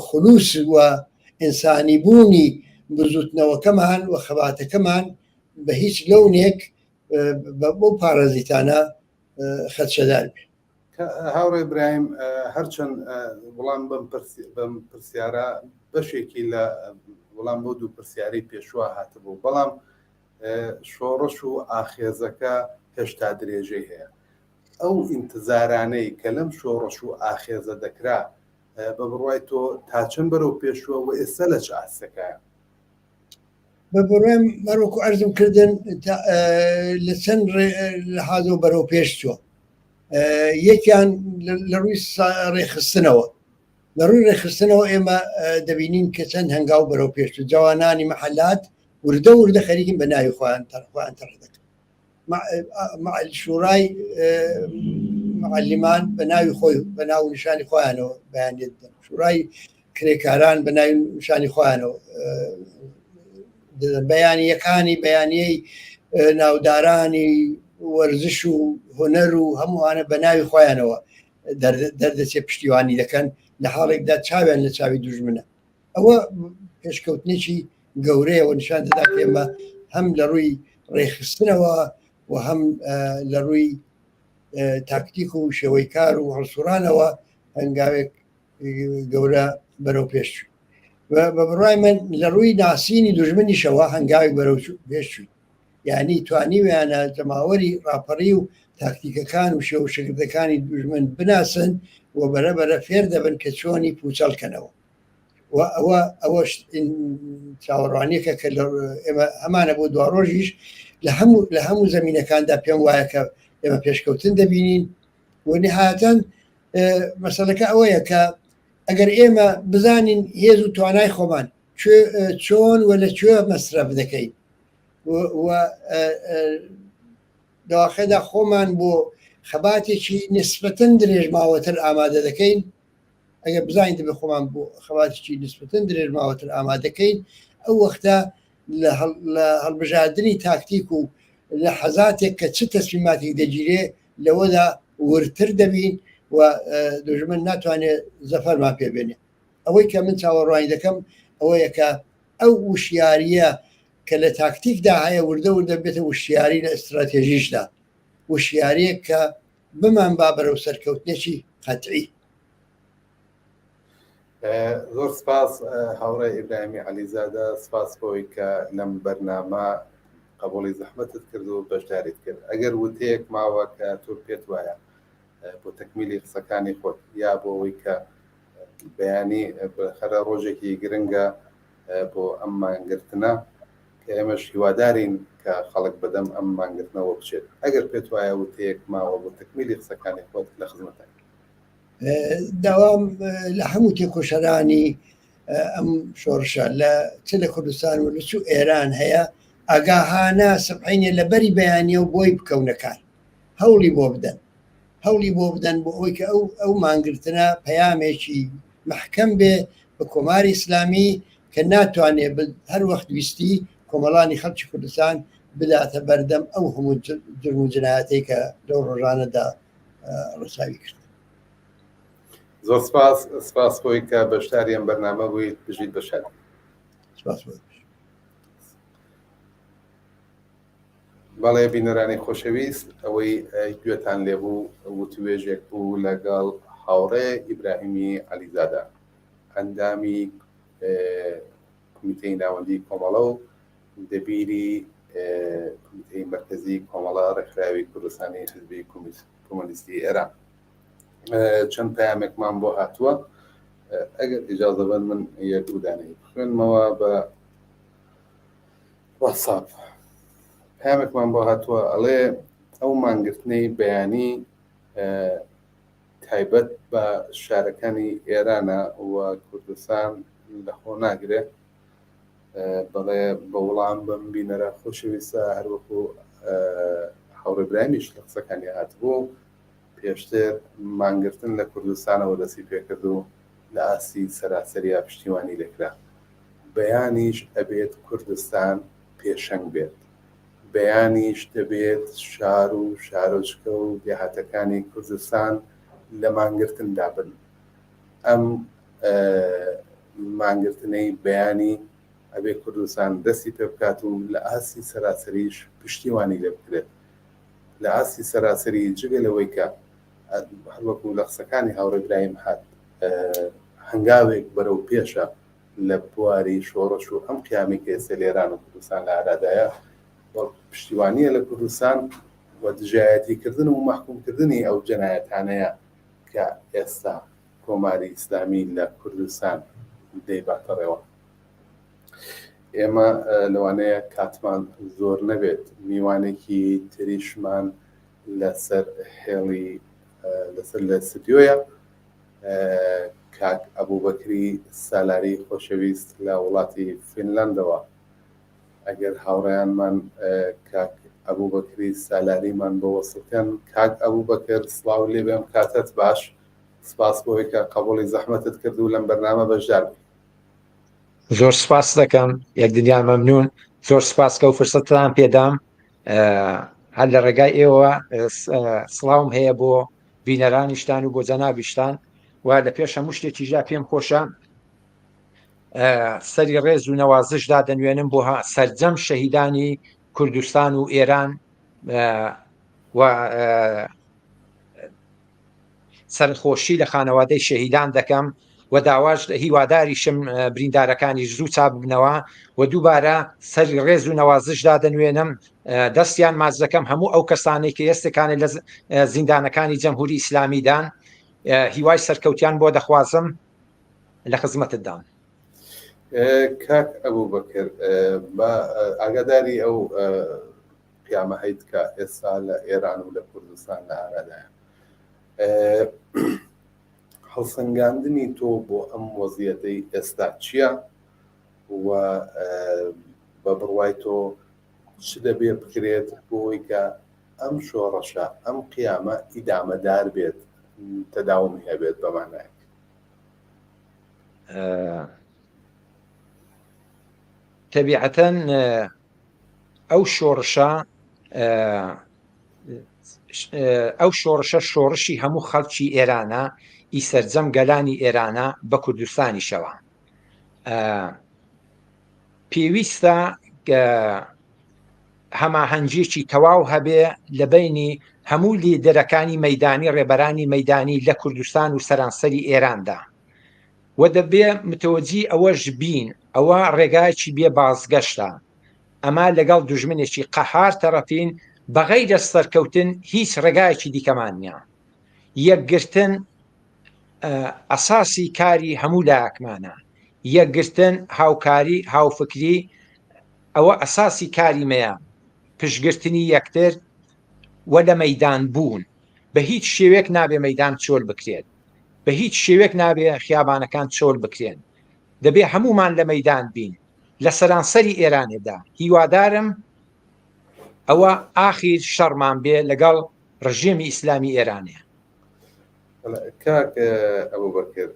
خلوس و ئینسانی بوونی بزوتنەوەکەمان و خەباتەکەمان بە هیچ لەونێک بەو پارازیتانە خەدشەدار بێ. هاوڕێ برایم هەرچەند وڵام بەم بەم پرسیارە بەشێکی لە وڵام بۆ دوو پرسیاری پێشوە هاتبوو بەڵام شۆڕش و ئاخێزەکە هێشتا درێژەی هەیە ئەو ئینتزارانەی کە لەم شۆڕش و ئاخێزە دەکرا بە بڕوای تۆ تا چەند بەرەو پێشوە و ئێستا لە چ ئاستەکایە؟ بە بڕوام هەروەکو عەرزم کردن لە چەند لەحازەوە بەرەو پێش چووە یەکیان لە ڕووی ڕێکخستنەوە لە ڕووی ڕێکخستنەوە ئێمە دەبینین کە چەند هەنگاو بەرەو پێش چوو جوانانی محلات وردە وردە خەریکن بە ناوی خۆیان خۆیان تەڕ دەکەن شورای معلمان بە ناوی خۆی بە ناو نیشانی خۆیانەوە بەیانێت دەدەن شورای کرێکاران بە ناوی نیشانی خۆیانەوە بەیانیەکانی بەیانیەی ناودارانی وەرزش و هونەر و هەمووانە بە ناوی خۆیانەوە دەردەچێت پشتیوانی دەکەن لە حاڵێکدا چاویان لە چاوی دوژمنە ئەوە پێشکەوتنێکی گەورەیە و نیشان دەدا کە ئێمە هەم لە ڕووی ڕێکخستنەوە و هەم لە ڕووی تاکتیک و شێوەی کار و هەڵسوڕانەوە هەنگاوێک گەورە بەرەو پێش بە بڕای من لە ڕووی ناسینی دوژمنیشەوە هەنگاوێک بەرەو پێش چووین یعنی توانیویانە جەماوەری ڕاپەڕی و تاکتیکەکان و شێوە شگردەکانی دوژمن بناسن و بەرەبەرە فێر دەبن کە چۆنی پوچەڵکەنەوە و ئەوە ئەوەش چاوەڕوانیەکە کە ئێمە هەمانە بۆ دواڕۆژیش لە هەموو لە هەموو زمینەکاندا پێم وایە کە ئێمە پێشکەوتن دەبینین و نهایەتەن مەسەلەکە ئەوەیە کە ئەگەر ئێمە بزانین هێز و توانای خۆمان چۆن و لە کوێ مەسرەف دەکەین و داواخێدا خۆمان بۆ خەباتێکی نسبەتەن درێژماوەتر ئامادە دەکەین ئەگەر بزانین دەبێت خۆمان بۆ خەباتێکی نسبەتەن درێژماوەتر ئامادەکەین ئەو وەختە لە هەڵبژاردنی تاکتیک و لە حەزاتێک کە چ تەسمیماتێک دەگیرێ لەوەدا وردتر دەبین و دوژمن ناتوانێت زەفەرمان پێ بێنێ ئەوەی کە من چاوەڕوانی دەکەم ئەوەیە کە ئەو وشیاریە کە لە تاکتیکدا هەیە وردە وردە بێتە وشیاری لە ئیستراتێژیشدا وشیاریەک کە بمان با بەرەو سەرکەوتنێکی قەتعی. زۆر سپاس هاوڕێ ئیبراهیمی عەلیزادە سپاس بۆی کە لەم بەرنامە قبوڵی زەحمەتت کرد و بەشداریت کرد ئەگەر وتەیەک ماوە کە تۆ پێت وایە بۆ تەکمیلی قسەکانی خۆت یا بۆ ئەوەی کە بەیانی خەرە ڕۆژێکی گرنگە بۆ ئەم مانگرتنە کە ئێمەش هیوادارین کە خەڵک بەدەم ئەم مانگرتنەوە بچێت ئەگەر پێت وایە وتەیەک ماوە بۆ تەکمیلی قسەکانی خۆت لە خزمەتای داوام لە هەموو تێکۆشەرانی ئەم شۆڕشە لە چ لە کوردستان و لە چ ئێران هەیە ئاگاهانە سبحینە لە بەری بەیانیە و بۆی بکەونە کار هەوڵی بۆ بدەن هەوڵی بۆ بدەن بۆ ئەوەی کە ئەو ئەو مانگرتنە پەیامێکی مەحکەم بێ بە کۆماری ئیسلامی کە ناتوانێ هەر وەخت ویستی کۆمەڵانی خەڵکی کوردستان بداتە بەردەم ئەو هەموو جرم و جنایەتەی کە لەو ڕۆژانەدا ڕەچاوی کرد. زۆر سپاس سپاس بۆی کە بەشداری ئەم بەرنامە بوویت بژیت بە شادی. سپاس بۆ بەڵێ بینەرانی خۆشەویست ئەوەی گوێتان لێبوو وتوێژێک بوو لەگەڵ هاوڕێ ئیبراهیمی عەلیزادە ئەندامی کۆمیتەی ناوەندی کۆمەڵە و دەبیری کۆمیتەی مەرکەزی کۆمەڵە ڕێکخراوی کوردستانی حزبی کۆمۆنیستی ئێران چەند پەیامێکمان بۆ هاتووە ئەگەر ئیجازە بن من یەک دوودانەی بخوێنمەوە بە واتساپ پامێکمان بۆ هاتووە ئەڵێ ئەو مانگرتنەی بەیانی تایبەت بە شارەکانی ئێرانە و کوردستان لە خۆ ناگرێ بەڵێ بە وڵام بم بینەرە خۆشەویستە هەروەکو هاوڕێ برایمیش لە قسەکانی هاتبوو پێشتر مانگرتن لە کوردستانەوە دەستی پێکرد و لە ئاستی سەراسەریا پشتیوانی لێکرا. بەیانیش ئەبێت کوردستان پێشەنگ بێت. بەیانیش دەبێت شار و شارۆچکە و دێهاتەکانی کوردستان لە مانگرتندا بن. ئەم مانگرتنەی بەیانی ئەبێ کوردستان دەستی پێ بکات و لە ئاستی سەراسەریش پشتیوانی لێ بکرێت. لە ئاستی سەراسەری جگە لەوەی کە هەروەکو لە قسەکانی هاوڕێ برایم هات هەنگاوێک بەرەو پێشە لە بواری شۆڕش و ئەم قیامی کە ئێستا لە ئێران و کوردستان لە ئارادایە بەڵکو پشتیوانیە لە کوردستان و دژایەتیکردن و مەحکومکردنی ئەو جەنایەتانەیە کە ئێستا کۆماری ئیسلامی لە کوردستان دەیباتە ڕێوە. ئێمە لەوانەیە کاتمان زۆر نەبێت میوانێکی تریشمان لەسەر هێڵی لەسەر لە ستدیۆیە کاک ئەبوبەکری سالاری خۆشەویست لە وڵاتی فینلندەوە ئەگەر هاوڕێیانمان کاک ئەبوبەکری سالاریمان بۆ وەسڵکەن کاک ئەبوبەکر سڵاو لێ بێم کاتت باش سپاس بۆی کە قبوڵی زەحمەتت کرد و لەم بەرنامە بەشدار بووی. زۆر سپاس دەکەم یەک دنیا مەمنون زۆر سپاس کە و فرسەتتان پێدام هەر لە ڕێگای ئێوە سڵاوم هەیە بۆ بینەرانیشتان و بۆ جەنابیشتان و لە پێش هەموو شتێکیشدا پێم خۆشە سەری ڕێز و نەوازشدا دەنوێنم بۆ سەرجەم شەهیدانی کوردستان و ئێران و سەرخۆشی لە خانەوادەی شەهیدان دەکەم و داواش هیواداریشم بریندارەکانیش زوو چاک ببنەوە و دووبارە سەری ڕێز و نەوازش دادەنوێنم دەستیان ماچ دەکەم هەموو ئەو کەسانەی کە ئێستەکانێ لە زیندانەکانی جەمهوری ئیسلامیدان هیوای سەرکەوتیان بۆ دەخوازم لە خزمەتتدام. کاک ئەبوبەکر بە ئاگاداری ئەو قیامە هەیت کە ئێستا لە ئێران و لە کوردستان لە ئارادایە هەڵسەنگاندنی تۆ بۆ ئەم وەزیەتەی ئێستا چییە و بە بڕوای تۆ چ دەبێ بکرێت بۆی کە ئەم شۆڕەشە ئەم قیامە ئیدامەدار بێت تەداومی هەبێت بەمانایەک تەبیعەتەن ئەو شۆڕشە ئەو شۆڕشە شۆڕشی هەموو خەڵکی ئێرانە ئی سەرجەم گەلانی ئێرانە بە کوردستانیشەوە پێویستە هەماهەنگیەکی تەواو هەبێ لە بینی هەموو لیدەرەکانی مەدانی ڕێبەرانی مەدانی لە کوردستان و سەرانسەری ئێراندا و دەبێ متەوەجی ئەوەش بین ئەوە ڕێگایەکی بێ بازگەشتە ئەما لەگەڵ دوژمنێکی قەهار تەڕەفین بەغەیرە سەرکەوتن هیچ ڕێگایەکی دیکەمان نییە یەکگرتن ئەساسی کاری هەموو لایەکمانە یەکگرتن هاوکاری هاوفکری ئەوە ئەساسی کاری مەیە پشگرتنی یەکتر و لە مەدان بوون بە هیچ شێوێک نابێ مەدان چۆل بکرێت بە هیچ شێوێک نابێ خیابانەکان چۆل بکرێن دەبێ هەمومان لە مەدان بین لە سەرانسەری ئێرانێدا هیوادارم ئەوە ئاخیر شەڕمان بێ لەگەڵ ڕژێمی ئیسلامی ئێرانێ. کاک ئەبوبەکر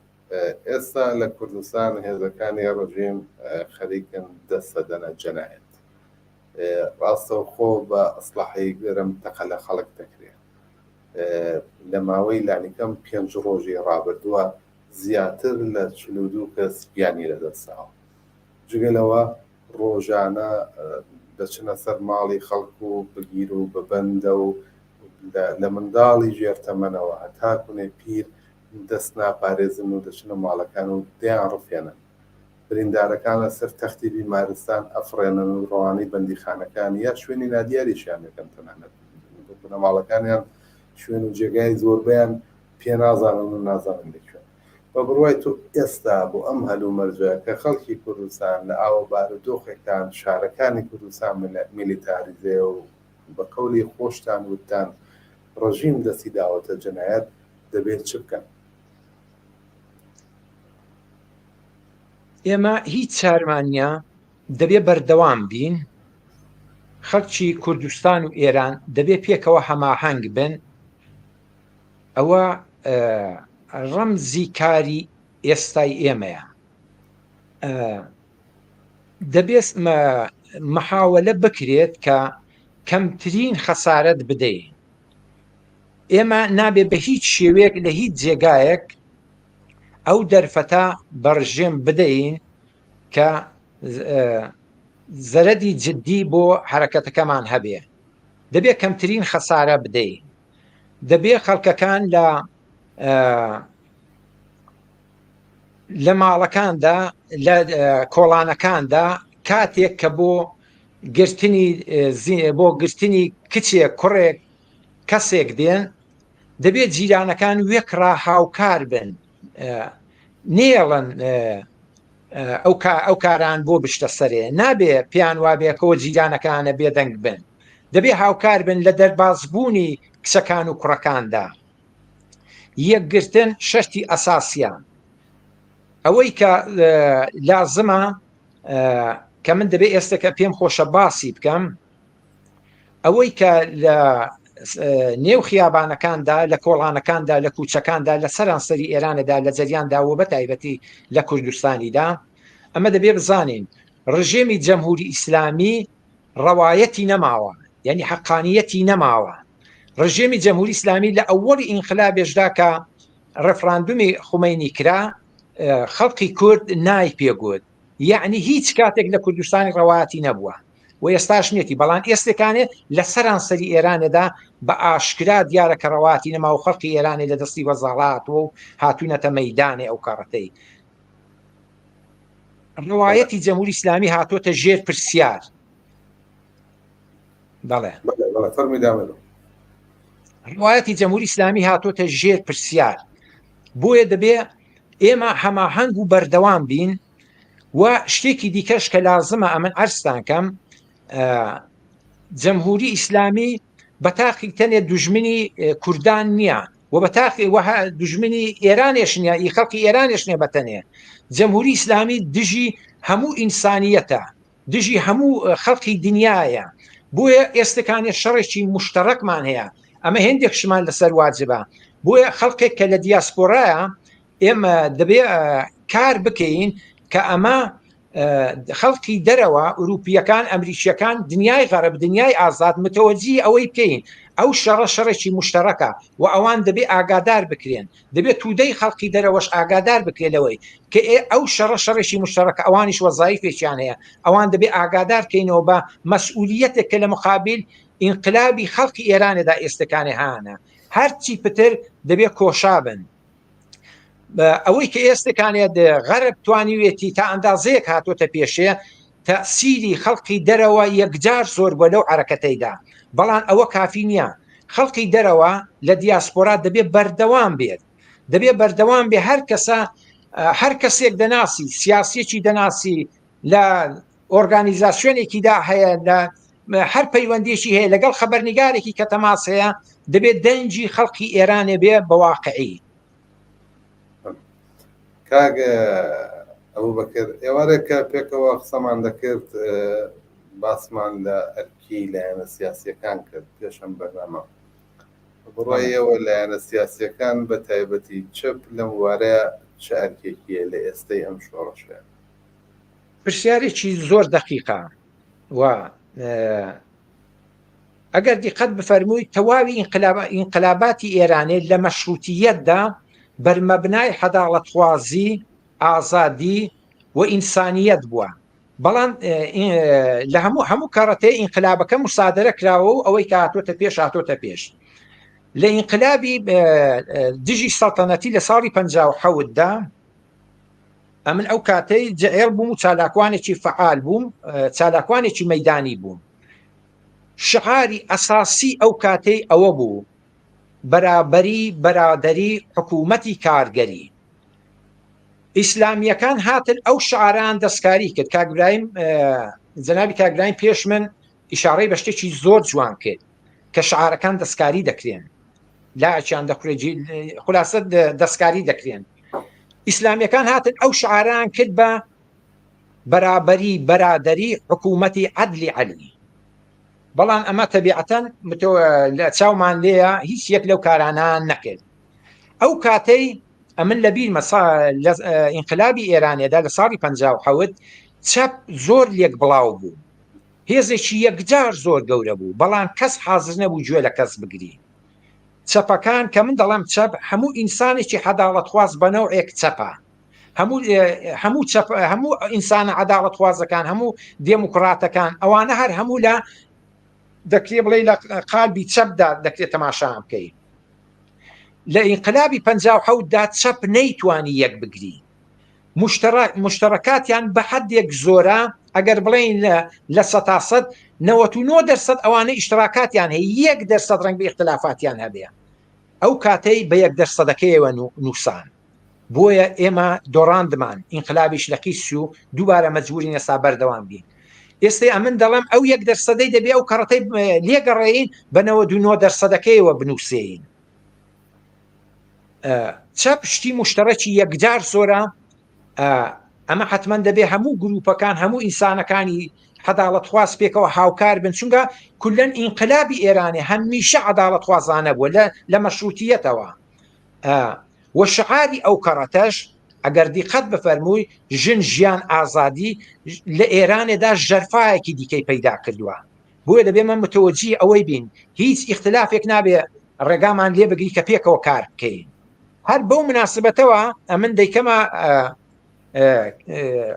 ئێستا لە کوردستان هێزەکانی ڕژیم خەریکن دەستەدەنە جەنایەت ڕاستەوخۆ بە ئەسلحەی گەرم تەقە لە خەڵک دەکرێت لە ماوەی لانیکەم پێنج ڕۆژی ڕابردووە زیاتر لە 42 کەس گیانی لەدەستداوە جگە لەوە ڕۆژانە دەچنە سەر ماڵی خەڵک و بگیر و بەبەندە و لە منداڵی ژێر تەمەنەوە هەتا کونێ پیر دەست ناپارێزن و دەچنە ماڵەکان و دەیان ڕفێنن بریندارەکان لەسەر تەختی بیمارستان ئەفڕێنن و ڕەوانەی بەندیخانەکان یا شوێنی نادیاریشیان دەکەن تەنانەت بنەماڵەکانیان شوێن و جێگای زۆربەیان پێ نازانن و نازانن لەکوێن بە بڕوای تۆ ئێستا بۆ ئەم هەلومەرجە کە خەڵکی کوردستان لە ئاوە بارودۆخێکان شارەکانی کوردستان میلیتاریزەیە و بە قەولی خۆشتان وتتان ڕژیم دەستی داوەتە جەنایەت دەبێت چ بکەن؟ ئێمە هیچ چارمان نییە دەبێ بەردەوام بین خەڵکی کوردستان و ئێران دەبێ پێکەوە هەماهەنگ بن ئەوە ڕەمزی کاری ئێستای ئێمەیە. دەبێت محاولە بکرێت کە کەمترین خەسارەت بدەین. ئێمە نابێ بە هیچ شێوەیەک لە هیچ جێگایەک ئەو دەرفەتە بە ڕژێم بدەین کە زەرەدی جددی بۆ حرەکەتەکەمان هەبێ. دەبێ کەمترین خەسارە بدەین. دەبێ خەڵکەکان لە لە ماڵەکاندا لە کۆڵانەکاندا کاتێک کە بۆ گرتنی بۆ گرتنی کچێک کوڕێک کەسێک دێن دەبێت جیرانەکان وێکڕا هاوکار بن نێڵن ئەو ئەو کاران بۆ بشتە سەرێ نابێ پێیان وابێکەوە جیرانەکانە بێدەنگ بن دەبێ هاوکار بن لە دەربازبوونی کچەکان و کوڕەکاندا یەکگرتن شەرتی ئەساسیە ئەوەی کە لازمە کە من دەبێ ئێستا کە پێم خۆشە باسی بکەم ئەوەی کە لە نێو خیابانەکاندا لە کۆڵانەکاندا لە کوچەکاندا لە سەرانسەری ئێرانەدا لە جەریاندا و بە تایبەتی لە کوردستانیدا ئەمە دەبێ بزانین ڕژێمی جەمهوری ئیسلامی ڕەوایەتی نەماوە یعنی حەقانیەتی نەماوە ڕژێمی جەمهوری ئیسلامی لە ئەوەڵی ئینقلابێشدا کە ڕفراندومی خومەینی کرا خەڵقی کورد نای پێگوت یعنی هیچ کاتێک لە کوردستانی ڕەوایەتی نەبووە و ئێستاش نیەتی بەڵام ئێستێکانێ لە سەرانسەری ئێرانێدا بە ئاشکرا دیارە کە ڕەواتی نەما و خەڵقی ئێرانێ لە دەستی وەزاڵاتوە و هاتوونەتە مەدانێ ئەو کەڕەتەی ڕەوایەتی جەمهوری ئیسلامی هاتۆتە ژێر پرسیار بەڵێ ڕوایەتی جەمهوری ئیسلامی هاتۆتە ژێر پرسیار بۆیە دەبێ ئێمە هەماهەنگ و بەردەوام بین و شتێکی دیکەش کە لازمە ئەمن ئەرستان کەم جەمهوری ئیسلامی بە تاقی تەنێ دوژمنی کوردان نییە و بە تاقی وەها دوژمنی ئێرانێش نییە ئی خەڵکی ئێرانێش نییە بە تەنێ جەمهوری ئیسلامی دژی هەموو ئینسانیەتە دژی هەموو خەڵکی دنیاە بۆیە ئێستەکانێ شەڕێکی مشتەڕکمان هەیە ئەمە هێندێک شمان لەسەر واجبە بۆیە خەڵکێک کە لە دیاسپۆرایە ئێمە دەبێ کار بکەین کە ئەمە خەڵکی دەرەوە ئوروپیەکان ئەمریکیەکان دنیای غەرب دنیای ئازاد متەوەجی ئەوەی بکەین ئەو شەڕە شەڕێکی مشتەڕەکە و ئەوان دەبێ ئاگادار بکرێن دەبێت تودەی خەڵکی دەرەوەش ئاگادار بکرێت لەوەی کە ئەو شەڕە شەڕێکی مشتەڕەکە ئەوانیش وەزایفێکیان هەیە ئەوان دەبێ ئاگادار کەینەوە بە مەسئولیەتێک کە لە مقابل ئینقلابی خەڵکی ئێرانێدا ئێستەکانێ هانە هەرچی پتر دەبێت کۆشا بن ئەوەی کە ئێستەکانێ غەرب توانیوێتی تا ئەندازەیەک هاتۆتە پێشێ تەسیری خەڵقی دەرەوە یەکجار زۆر بووە لەو عەرەکەتەیدا بەڵام ئەوە کافی نییە خەڵقی دەرەوە لە دیاسپۆرا دەبێت بەردەوام بێت دەبێت بەردەوام بێ هەر کەسە هەر کەسێک دەناسی سیاسیەکی دەناسی لە ئۆرگانیزاسیۆنێکیدا هەیە لە هەر پەیوەندیەکی هەیە لەگەڵ خەبەرنیگارێکی کە تەماس هەیە دەبێت دەنگی خەڵکی ئێرانێ بێ بە واقعی. کاک ئەبوبەکر ئێوارێک کە پێکەوە قسەمان دەکرد باسمان لە ئەرکی لایەنە سیاسیەکان کرد پێش ئەم بەرنامە بڕای ئێوە لایەنە سیاسیەکان بە تایبەتی چەپ لەم وارەیە چ ئەرکێکیە لە ئێستەی ئەم شۆڕشەیە؟ پرسیارێکی زۆر دەقیقە و ئەگەر دیقەت بفەرمووی تەواوی ئینقلاباتی ئێرانێ لە مەشروتیەتدا بەرمەبنای حەداڵەتخوازی ئازادی و ئینسانیەت بووە بەڵام لە هەموو هەموو کەڕەتەی ئینقلابەکە مسادرە کراوە و ئەوەی کە هاتۆتە پێش هاتۆتە پێش لە ئینقلابی دژی سەڵتەنەتی لە ساڵی 1970دا ئەمن ئەو کاتەی جعێڵ بووم و چالاکوانێکی فەعال بووم چالاکوانێکی مەدانی بووم شعاری ئەساسی ئەو کاتەی ئەوە بوو بەرابەری بەرادەری حکوومەتی کارگەری ئیسلامیەکان هاتن ئەو شعران دەستکاری کرد کاگرایم جەنابی کاگرایم پێش من ئیشارەی بە شتێکی زۆر جوان کرد کە شعارەکان دەستکاری دەکرێن لاچیان دەخورێ خلاصە دەستکاری دەکرێن ئیسلامیەکان هاتن ئەو شعاران کرد بە بەرابەری بەرادەری حکوومەتی عەدلی عەلی بەڵام ئەمە تەبیعەتەن لە چاومان لێیە هیچ یەک لەو کارانە نەکرد ئەو کاتەی ئەمن لە بیرمە لە ئینقلابی ئێرانێدا لە ساڵی 1970. چەپ زۆر لێک بڵاو بوو، هێزێکی یەکجار زۆر گەورە بوو، بەڵام کەس حازر نەبوو گوێ لە کەس بگری. چەپەکان کە من دەڵێم چەپ، هەموو ئینسانێکی عەداڵەتخواز بە نەوعێک چەپە. هەموو هەموو چەپ هەموو ئینسانە عەداڵەتخوازەکان، هەموو دێموکڕاتەکان، ئەوانە هەر هەموو لە دەکرێ بڵێ لە قالبی چەپدا دەکرێت تەماشا بکەی. لە ئینقلابی 57 دا چەپ نەیتوانی یەک بگری. مشتەڕەکاتیان بە حەدێک زۆرە ئەگەر بڵێین لە سەتا سەد 99 دەرسەد ئەوانە ئیشتراکاتیان هەیە یەک دەرسەد ڕەنگ بە ئیختلافاتیان هەبێ ئەو کاتەی بە یەک دەرسەدەکەیەوە نووسان بۆیە ئێمە دۆڕاندمان ئینقلابیش لە قیس و دووبارە مەجبورین ئێستا بەردەوام بین ئێستا ئەمن دەڵێم ئەو یەک دەرسەدەی دەبێ ئەو کەڕەتەی لێگەڕێین بە 99 دەرسەدەکەیەوە بنووسین چەپ شتی مشتەرەکی یەکجار زۆرە ئەمە حتمما دەبێ هەموو گروپەکان هەموو ئینسانەکانی عداڵەتخواز پێکەوە هاوکار بن چونکە کولەن ئینقلابی ئێرانێ هەمیشە عداڵەتخوازانە بووە لە لە مەشروتیەتەوە وە شعاری ئەو کەڕەتەش ئەگەر دیقەت بفەرمووی ژن ژیان ئازادی لە ئێرانێدا ژەرفایەکی دیکەی پەیدا کردووە بۆیە دەبێ مە متەوەجی ئەوەی بین هیچ ئیختلافێک نابێ ڕێگامان لێ بگری کە پێکەوە کار بکەین هەر بەو مناسبەتەوە ئەمن دەیکەمە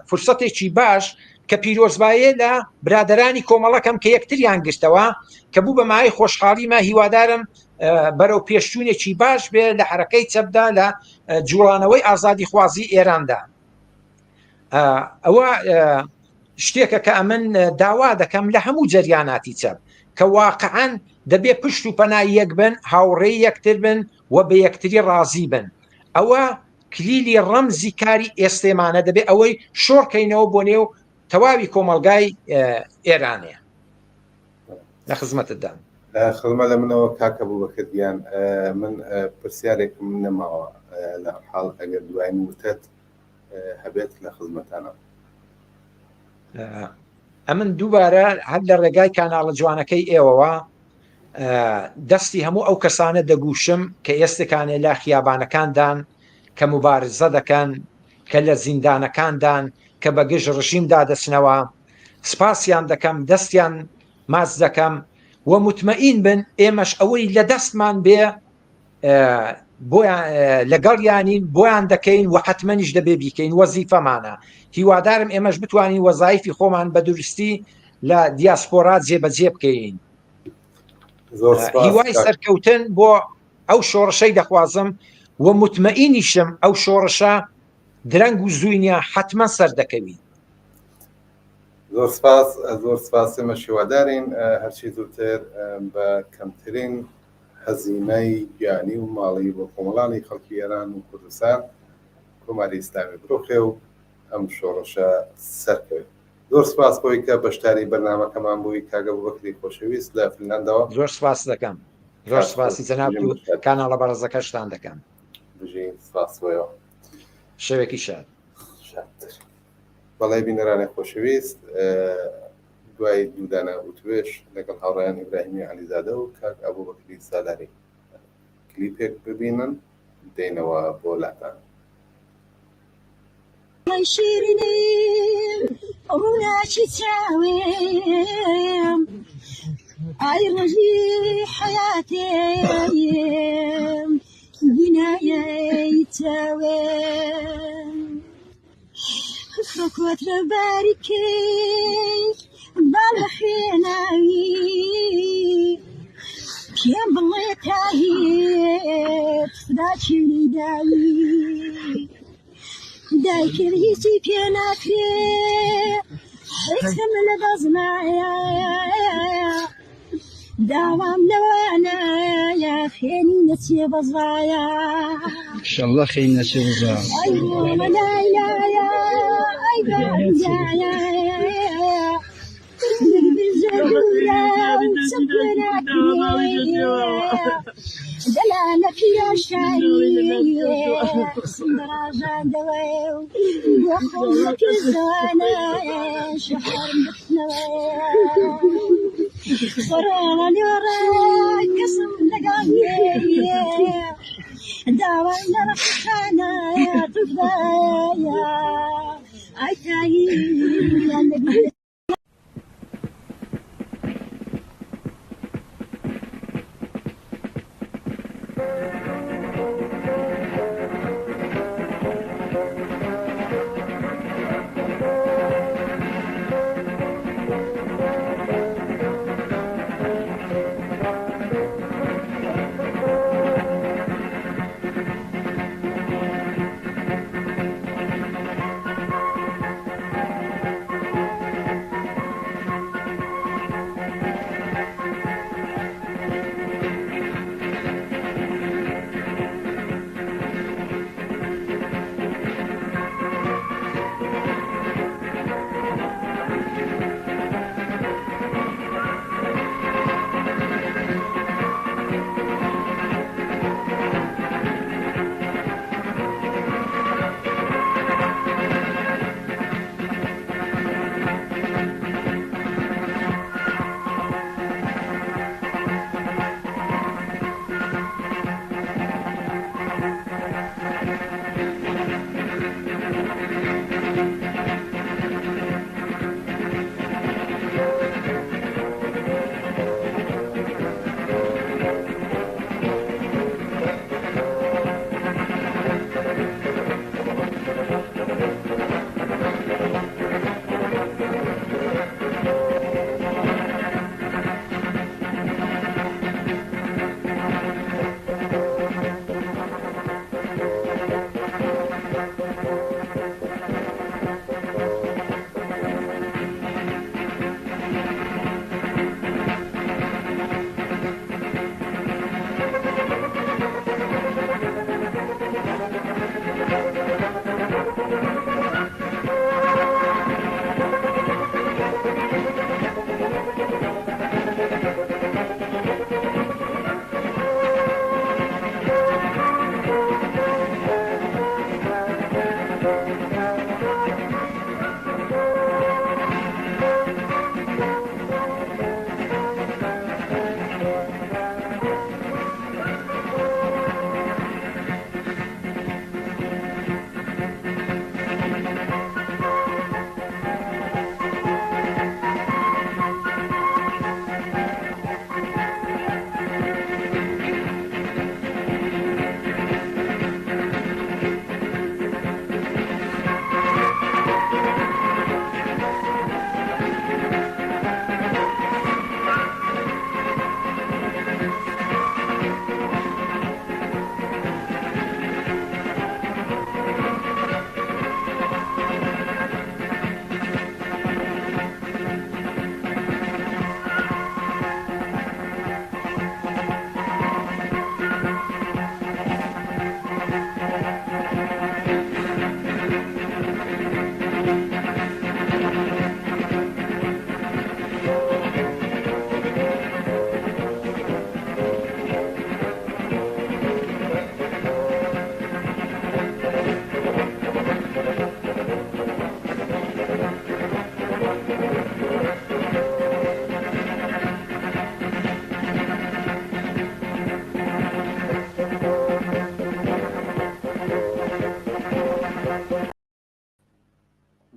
فرسەتێکی باش کە پیرۆزبایە لە برادرانی کۆمەڵەکەم کە یەکتریان گرتەوە کە بوو بە مای خۆشحاڵیمە هیوادارم بەرەو پێشچوونێکی باش بێ لە حرەکەی چەپدا لە جوڵانەوەی ئازادی خوازی ئێراندا ئەوە شتێکە کە ئەمن داوا دەکەم لە هەموو جەریاناتی چەپ کە واقعەن دەبێ پشت و پەنای یەک بن هاوڕێی یەکتر بن و بە یەکتری ڕازی بن ئەوە کلیلی ڕەمزی کاری ئێستێمانە دەبێ ئەوەی شۆڕکەینەوە بۆ نێو تەواوی کۆمەڵگای ئێرانێ لە خزمەتتدام. خزمە لە منەوە کاکە بوبەکر گیان من پرسیارێکم نەماوە لە حاڵ ئەگەر دوایین وتەت هەبێت لە خزمەتانە. ئەمن دووبارە هەر لە ڕێگای کاناڵە جوانەکەی ئێوەوە دەستی هەموو ئەو کەسانە دەگوشم کە ئێستەکانێ لە خیابانەکاندان کە مبارزە دەکەن کە لە زیندانەکاندان کە بە گژ ڕژیمدا دەچنەوە سپاسیان دەکەم دەستیان ماچ دەکەم و متمەئین بن ئێمەش ئەوەی لە دەستمان بێ بۆیان لەگەڵیانین بۆیان دەکەین و حتممەنیش دەبێ بیکەین وەزیفەمانە هیوادارم ئێمەش بتوانین وەزایفی خۆمان بە دروستی لە دیاسپۆرا جێبەجێ بکەین هیوای سەرکەوتن بۆ ئەو شۆڕشەی دەخوازم و متمەئینیشم ئەو شۆڕشە درەنگ و زووینە حتمما سەر دەکەوی زۆر سپاس زۆر سپاس ئێمە شیوادارین هەرچی زووتر بە کەمترین هەزینەی گیانی و ماڵی بۆ کۆمەڵانی خەڵکی ئێران و کوردستان کۆماری ئیسلامی بڕوخێ و ئەم شۆڕشە سەرکەوێت. زۆر سپاس بۆی کە بەشداری بەرنامەکەمان بووی کاک ئەبوبەکری خۆشەویست لە فنلەندەوە. زۆر سپاست دەکەم. زۆر سپاسی جەنابت و کاناڵە بەڕێزەکەشتان دەکەم. بژین سپاس بۆیەوە. شەوێکی شاد. شادتر. بەڵێ بینەرانی خۆشەویست دوای دوودانە وتوێژ لەگەڵ هاوڕێیان ئیبراهیمی عەلیزادە و کاک ئەبوبەکری سالاری کلیپێک ببینن دێنەوە بۆ لاتان. شیرینیم ڕووناکی چاوێم ئای ڕۆژی حەیاتێم بینایەی چاوێم خەکۆترە باریکەی باڵ لە خوێناوی پێم بڵێ تاهیر خودا چێنی داوی دایکم هیچی پێ ناکرێ هیچم لە دەست نایە داوام لەوانە خوێنی نەچێ بەزایە ئینشەڵڵا خێن نەچێ بەزایە. ئەی ڕۆڵە لای لایە ئەی بارگایە دەلانە پیرانشاری سندڕاژاندەوە بۆ خۆم لە شەهرم بکردنەوە خۆڕۆڵە لێڕە کەسم لەگەڵ داوای لە ڕەحخانە تفدایە.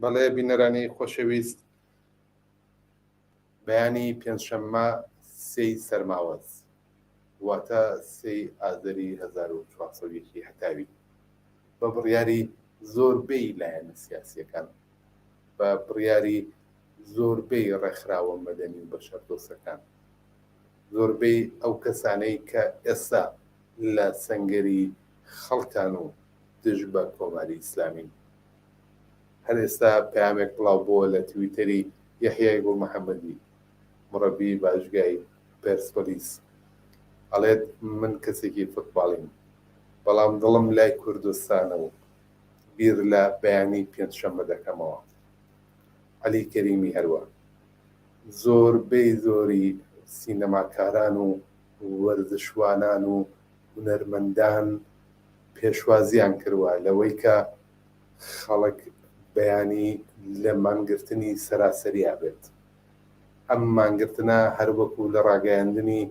بەڵێ بینەرانی خۆشەویست بەیانی پێنجشەممە سێی سەرماوەز واتە سێی ئازەری 1401 هەتاوی بە بڕیاری زۆربەی لایەنە سیاسیەکان بە بڕیاری زۆربەی ڕێکخراوە مەدەنی و بەشەردۆستەکان زۆربەی ئەو کەسانەی کە ئێستا لە سەنگەری خەڵکان و دژ بە کۆماری ئیسلامین. هەر ئێستا پەیامێک بڵاو بۆوە لە تویتەری یەحیای گوڵ محەمەدی مڕەبی باشگای پێرسپۆلیس ئەڵێت من کەسێکی فوتباڵیم بەڵام دڵم لای کوردستانە و بیر لە بەیانی پێنجشەممە دەکەمەوە. عەلی کەریمی هەروا. زۆربەی زۆری سینەماکاران و وەرزشوانان و هونەرمەندان پێشوازیان کردوە لەوەی کە خەڵک بەیانی لە مانگرتنی سەراسەریا بێت. ئەم مانگرتنە هەروەکو لە ڕاگەیاندنی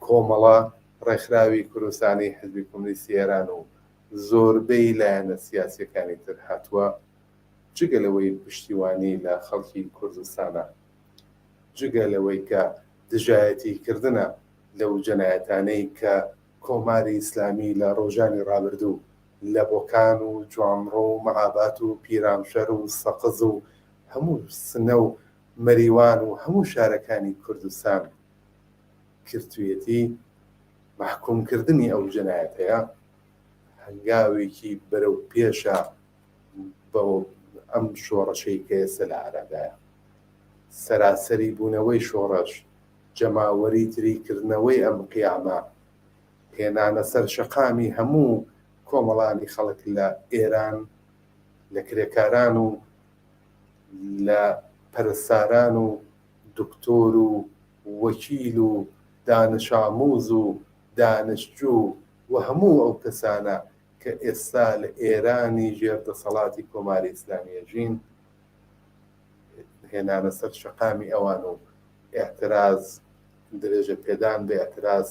کۆمەڵە، ڕێکخراوی کوردستانی حزبی کۆمۆنیستی ئێران و زۆربەی لایەنە سیاسیەکانی تر هاتووە. جگە لەوەی پشتیوانی لە خەڵکی کوردستانە، جگە لەوەی کە دژایەتی کردنە لەو جەنایەتانەی کە کۆماری ئیسلامی لە ڕۆژانی ڕابردوو لە بۆکان و جوانڕۆ و مەهابات و پیرانشەر و سەقز و هەموو سنە و مەریوان و هەموو شارەکانی کوردستان کردویەتی، مەحکوم کردنی ئەو جەنایەتەیە هەنگاوێکی بەرەو پێشە بۆ ئەم شۆڕشەی کە ئێستا لە ئارادایە. سەراسەری بوونەوەی شۆڕش، جەماوەری تری کردنەوەی ئەم قیامە، هێنانە سەر شەقامی هەموو کۆمەڵانی خەڵک لە ئێران، لە کرێکاران و لە پەرستاران و دکتۆر و وەکیل و دانشئاموز و دانشجوو و هەموو ئەو کەسانە کە ئێستا لە ئێرانی ژێر دەسەڵاتی کۆماری ئیسلامی ئەژین، هێنانە سەر شەقامی ئەوان و ئیعتراز، درێژە پێدان بە ئیعتراز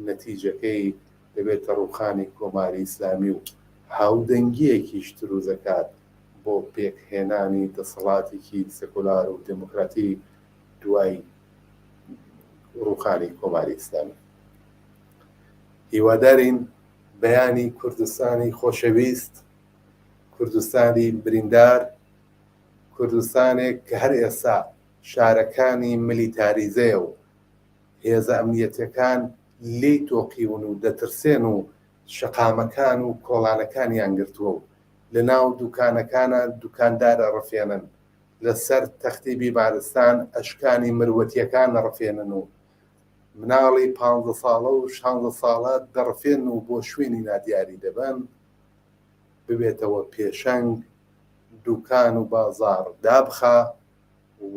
نەتیجەکەی دەبێتە ڕووخانی کۆماری ئیسلامی و هاودەنگییەکیش دروست دەکات بۆ پێکهێنانی دەسەڵاتێکی سێکۆلار و دێموکراتی دوای ڕووخانی کۆماری ئیسلامی. هیوادارین بەیانی کوردستانی خۆشەویست، کوردستانی بریندار، کوردستانێک کە هەر ئێستا شارەکانی ملیتاریزەیە و هێزە ئەمنیەتیەکان لێی تۆقیون و دەترسێن و شەقامەکان و کۆڵانەکانیان گرتووە و لە ناو دوکانەکانا دوکاندار ئەڕفێنن، لە سەر تەختی بیمارستان ئەشکانی مروەتیەکان ئەڕفێنن و مناڵی پانزە ساڵە و شانزە ساڵە دەڕفێنن و بۆ شوێنی نادیاری دەبەن، ببێتەوە پێشەنگ، دوکان و بازاڕ دابخا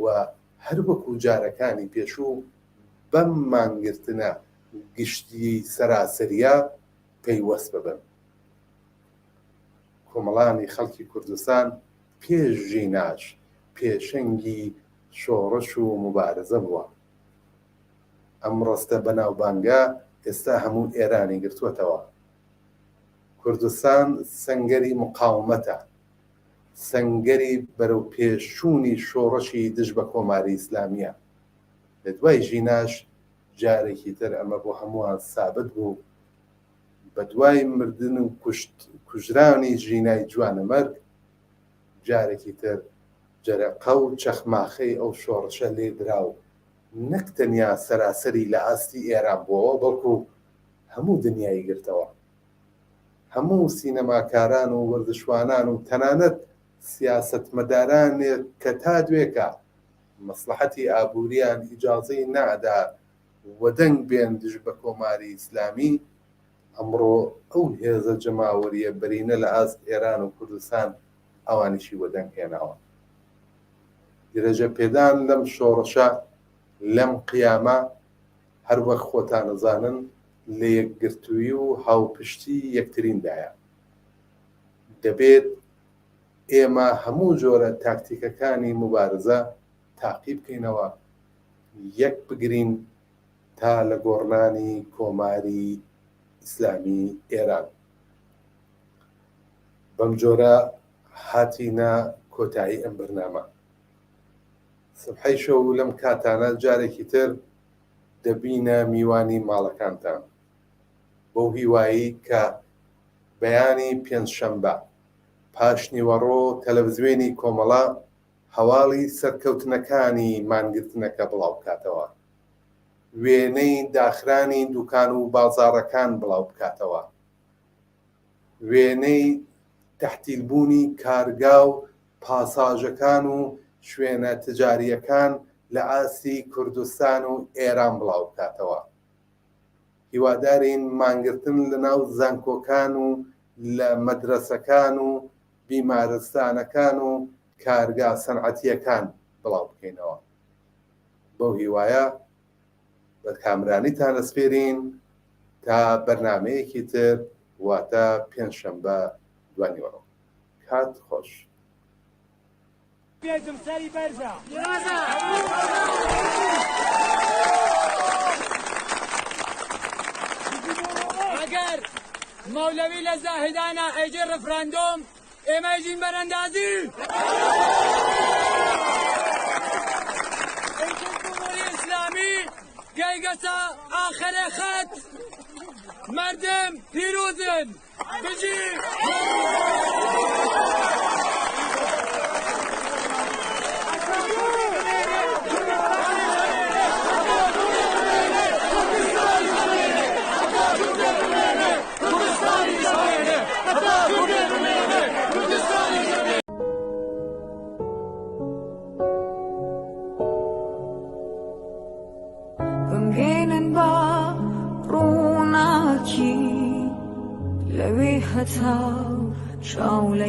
و هەر وەکو جارەکانی پێشوو بەم مانگرتنە گشتییەی سەراسەرییە پەیوەست ببن. کۆمەڵانی خەڵکی کوردستان پێش ژیناش پێشەنگی شۆڕش و موبارزە بووە. ئەم ڕستە بەناوبانگە ئێستا هەموو ئێرانی گرتووەتەوە. کوردستان سەنگەری موقاومەتە، سەنگەری بەرەوپێشچوونی شۆڕشی دژ بە کۆماری ئیسلامییە. لە دوای ژیناش جارێکی تر ئەمە بۆ هەمووان سابت بوو. بە دوای مردن و کوشت کوژرانی ژینای جوانەمەرگ جارێکی تر جەرەقە و چەخماخەی ئەو شۆڕشە لێ درا و نەک تەنیا سەراسەری لە ئاستی ئێران بووەوە بەڵکو هەموو دنیای گرتەوە. هەموو سینەماکاران و وەرزشوانان و تەنانەت سیاسەتمەدارانێک کە تا دوێکە مەسڵەحەتی ئابووریان ئیجازەی نەئەدا وەدەنگ بێن دژ بە کۆماری ئیسلامی، ئەمڕۆ ئەو هێزە جەماوەرییە بەرینە لە ئاست ئێران و کوردستان ئەوانیشی وەدەنگ هێناوە. درێژە پێدان لەم شۆڕشە، لەم قیامە، هەر وەک خۆتان ئەزانن لە یەکگرتوویی و هاوپشتی یەکتریندایە. دەبێت ئێمە هەموو جۆرە تاکتیکەکانی موبارزە تاقی بکەینەوە، یەک بگرین تا لە گۆڕنانی کۆماری ئیسلامی ئێران. بەم جۆرە هاتینە کۆتایی ئەم بەرنامە. سبحەی شەو لەم کاتانە جارێکی تر دەبینە میوانی ماڵەکانتان. بەو هیوایەی کە بەیانی پێنجشەمبە پاشنیوەڕۆ تەلەفزوێنی کۆمەڵە هەواڵی سەرکەوتنەکانی مانگرتنەکە بڵاوبکاتەوە. وێنەی داخرانی دوکان و بازاڕەکان بڵاوبکاتەوە. وێنەی تەحتیلبوونی کارگا و پاساژەکان و شوێنە تجارییەکان لە ئاستی کوردستان و ئێران بڵاوبکاتەوە. هیوادارین مانگرتن لە ناو زانکۆکان و لە مەدرەسەکان و بیمارستانەکان و کارگا سەنعەتییەکان بڵاوبکەینەوە. بەو هیوایە بە کامرانیتان ئەسپێرین تا بەرنامەیەکی تر واتە پێنجشەنبە دوانیوەڕۆ. کات خۆش. پێتم سەری بەرزە. ئەگەر مەولەوی لە زاهیدانا ئەیجێ ڕفراندۆم. ئێمەژین بەرەندازی جمهوری ئیسلامی گەیگەسە ئاخرێ خەت مەردم پیروزن بژی. بمگەینن بە ڕووناکی لەوێ هەتاو چاو لە.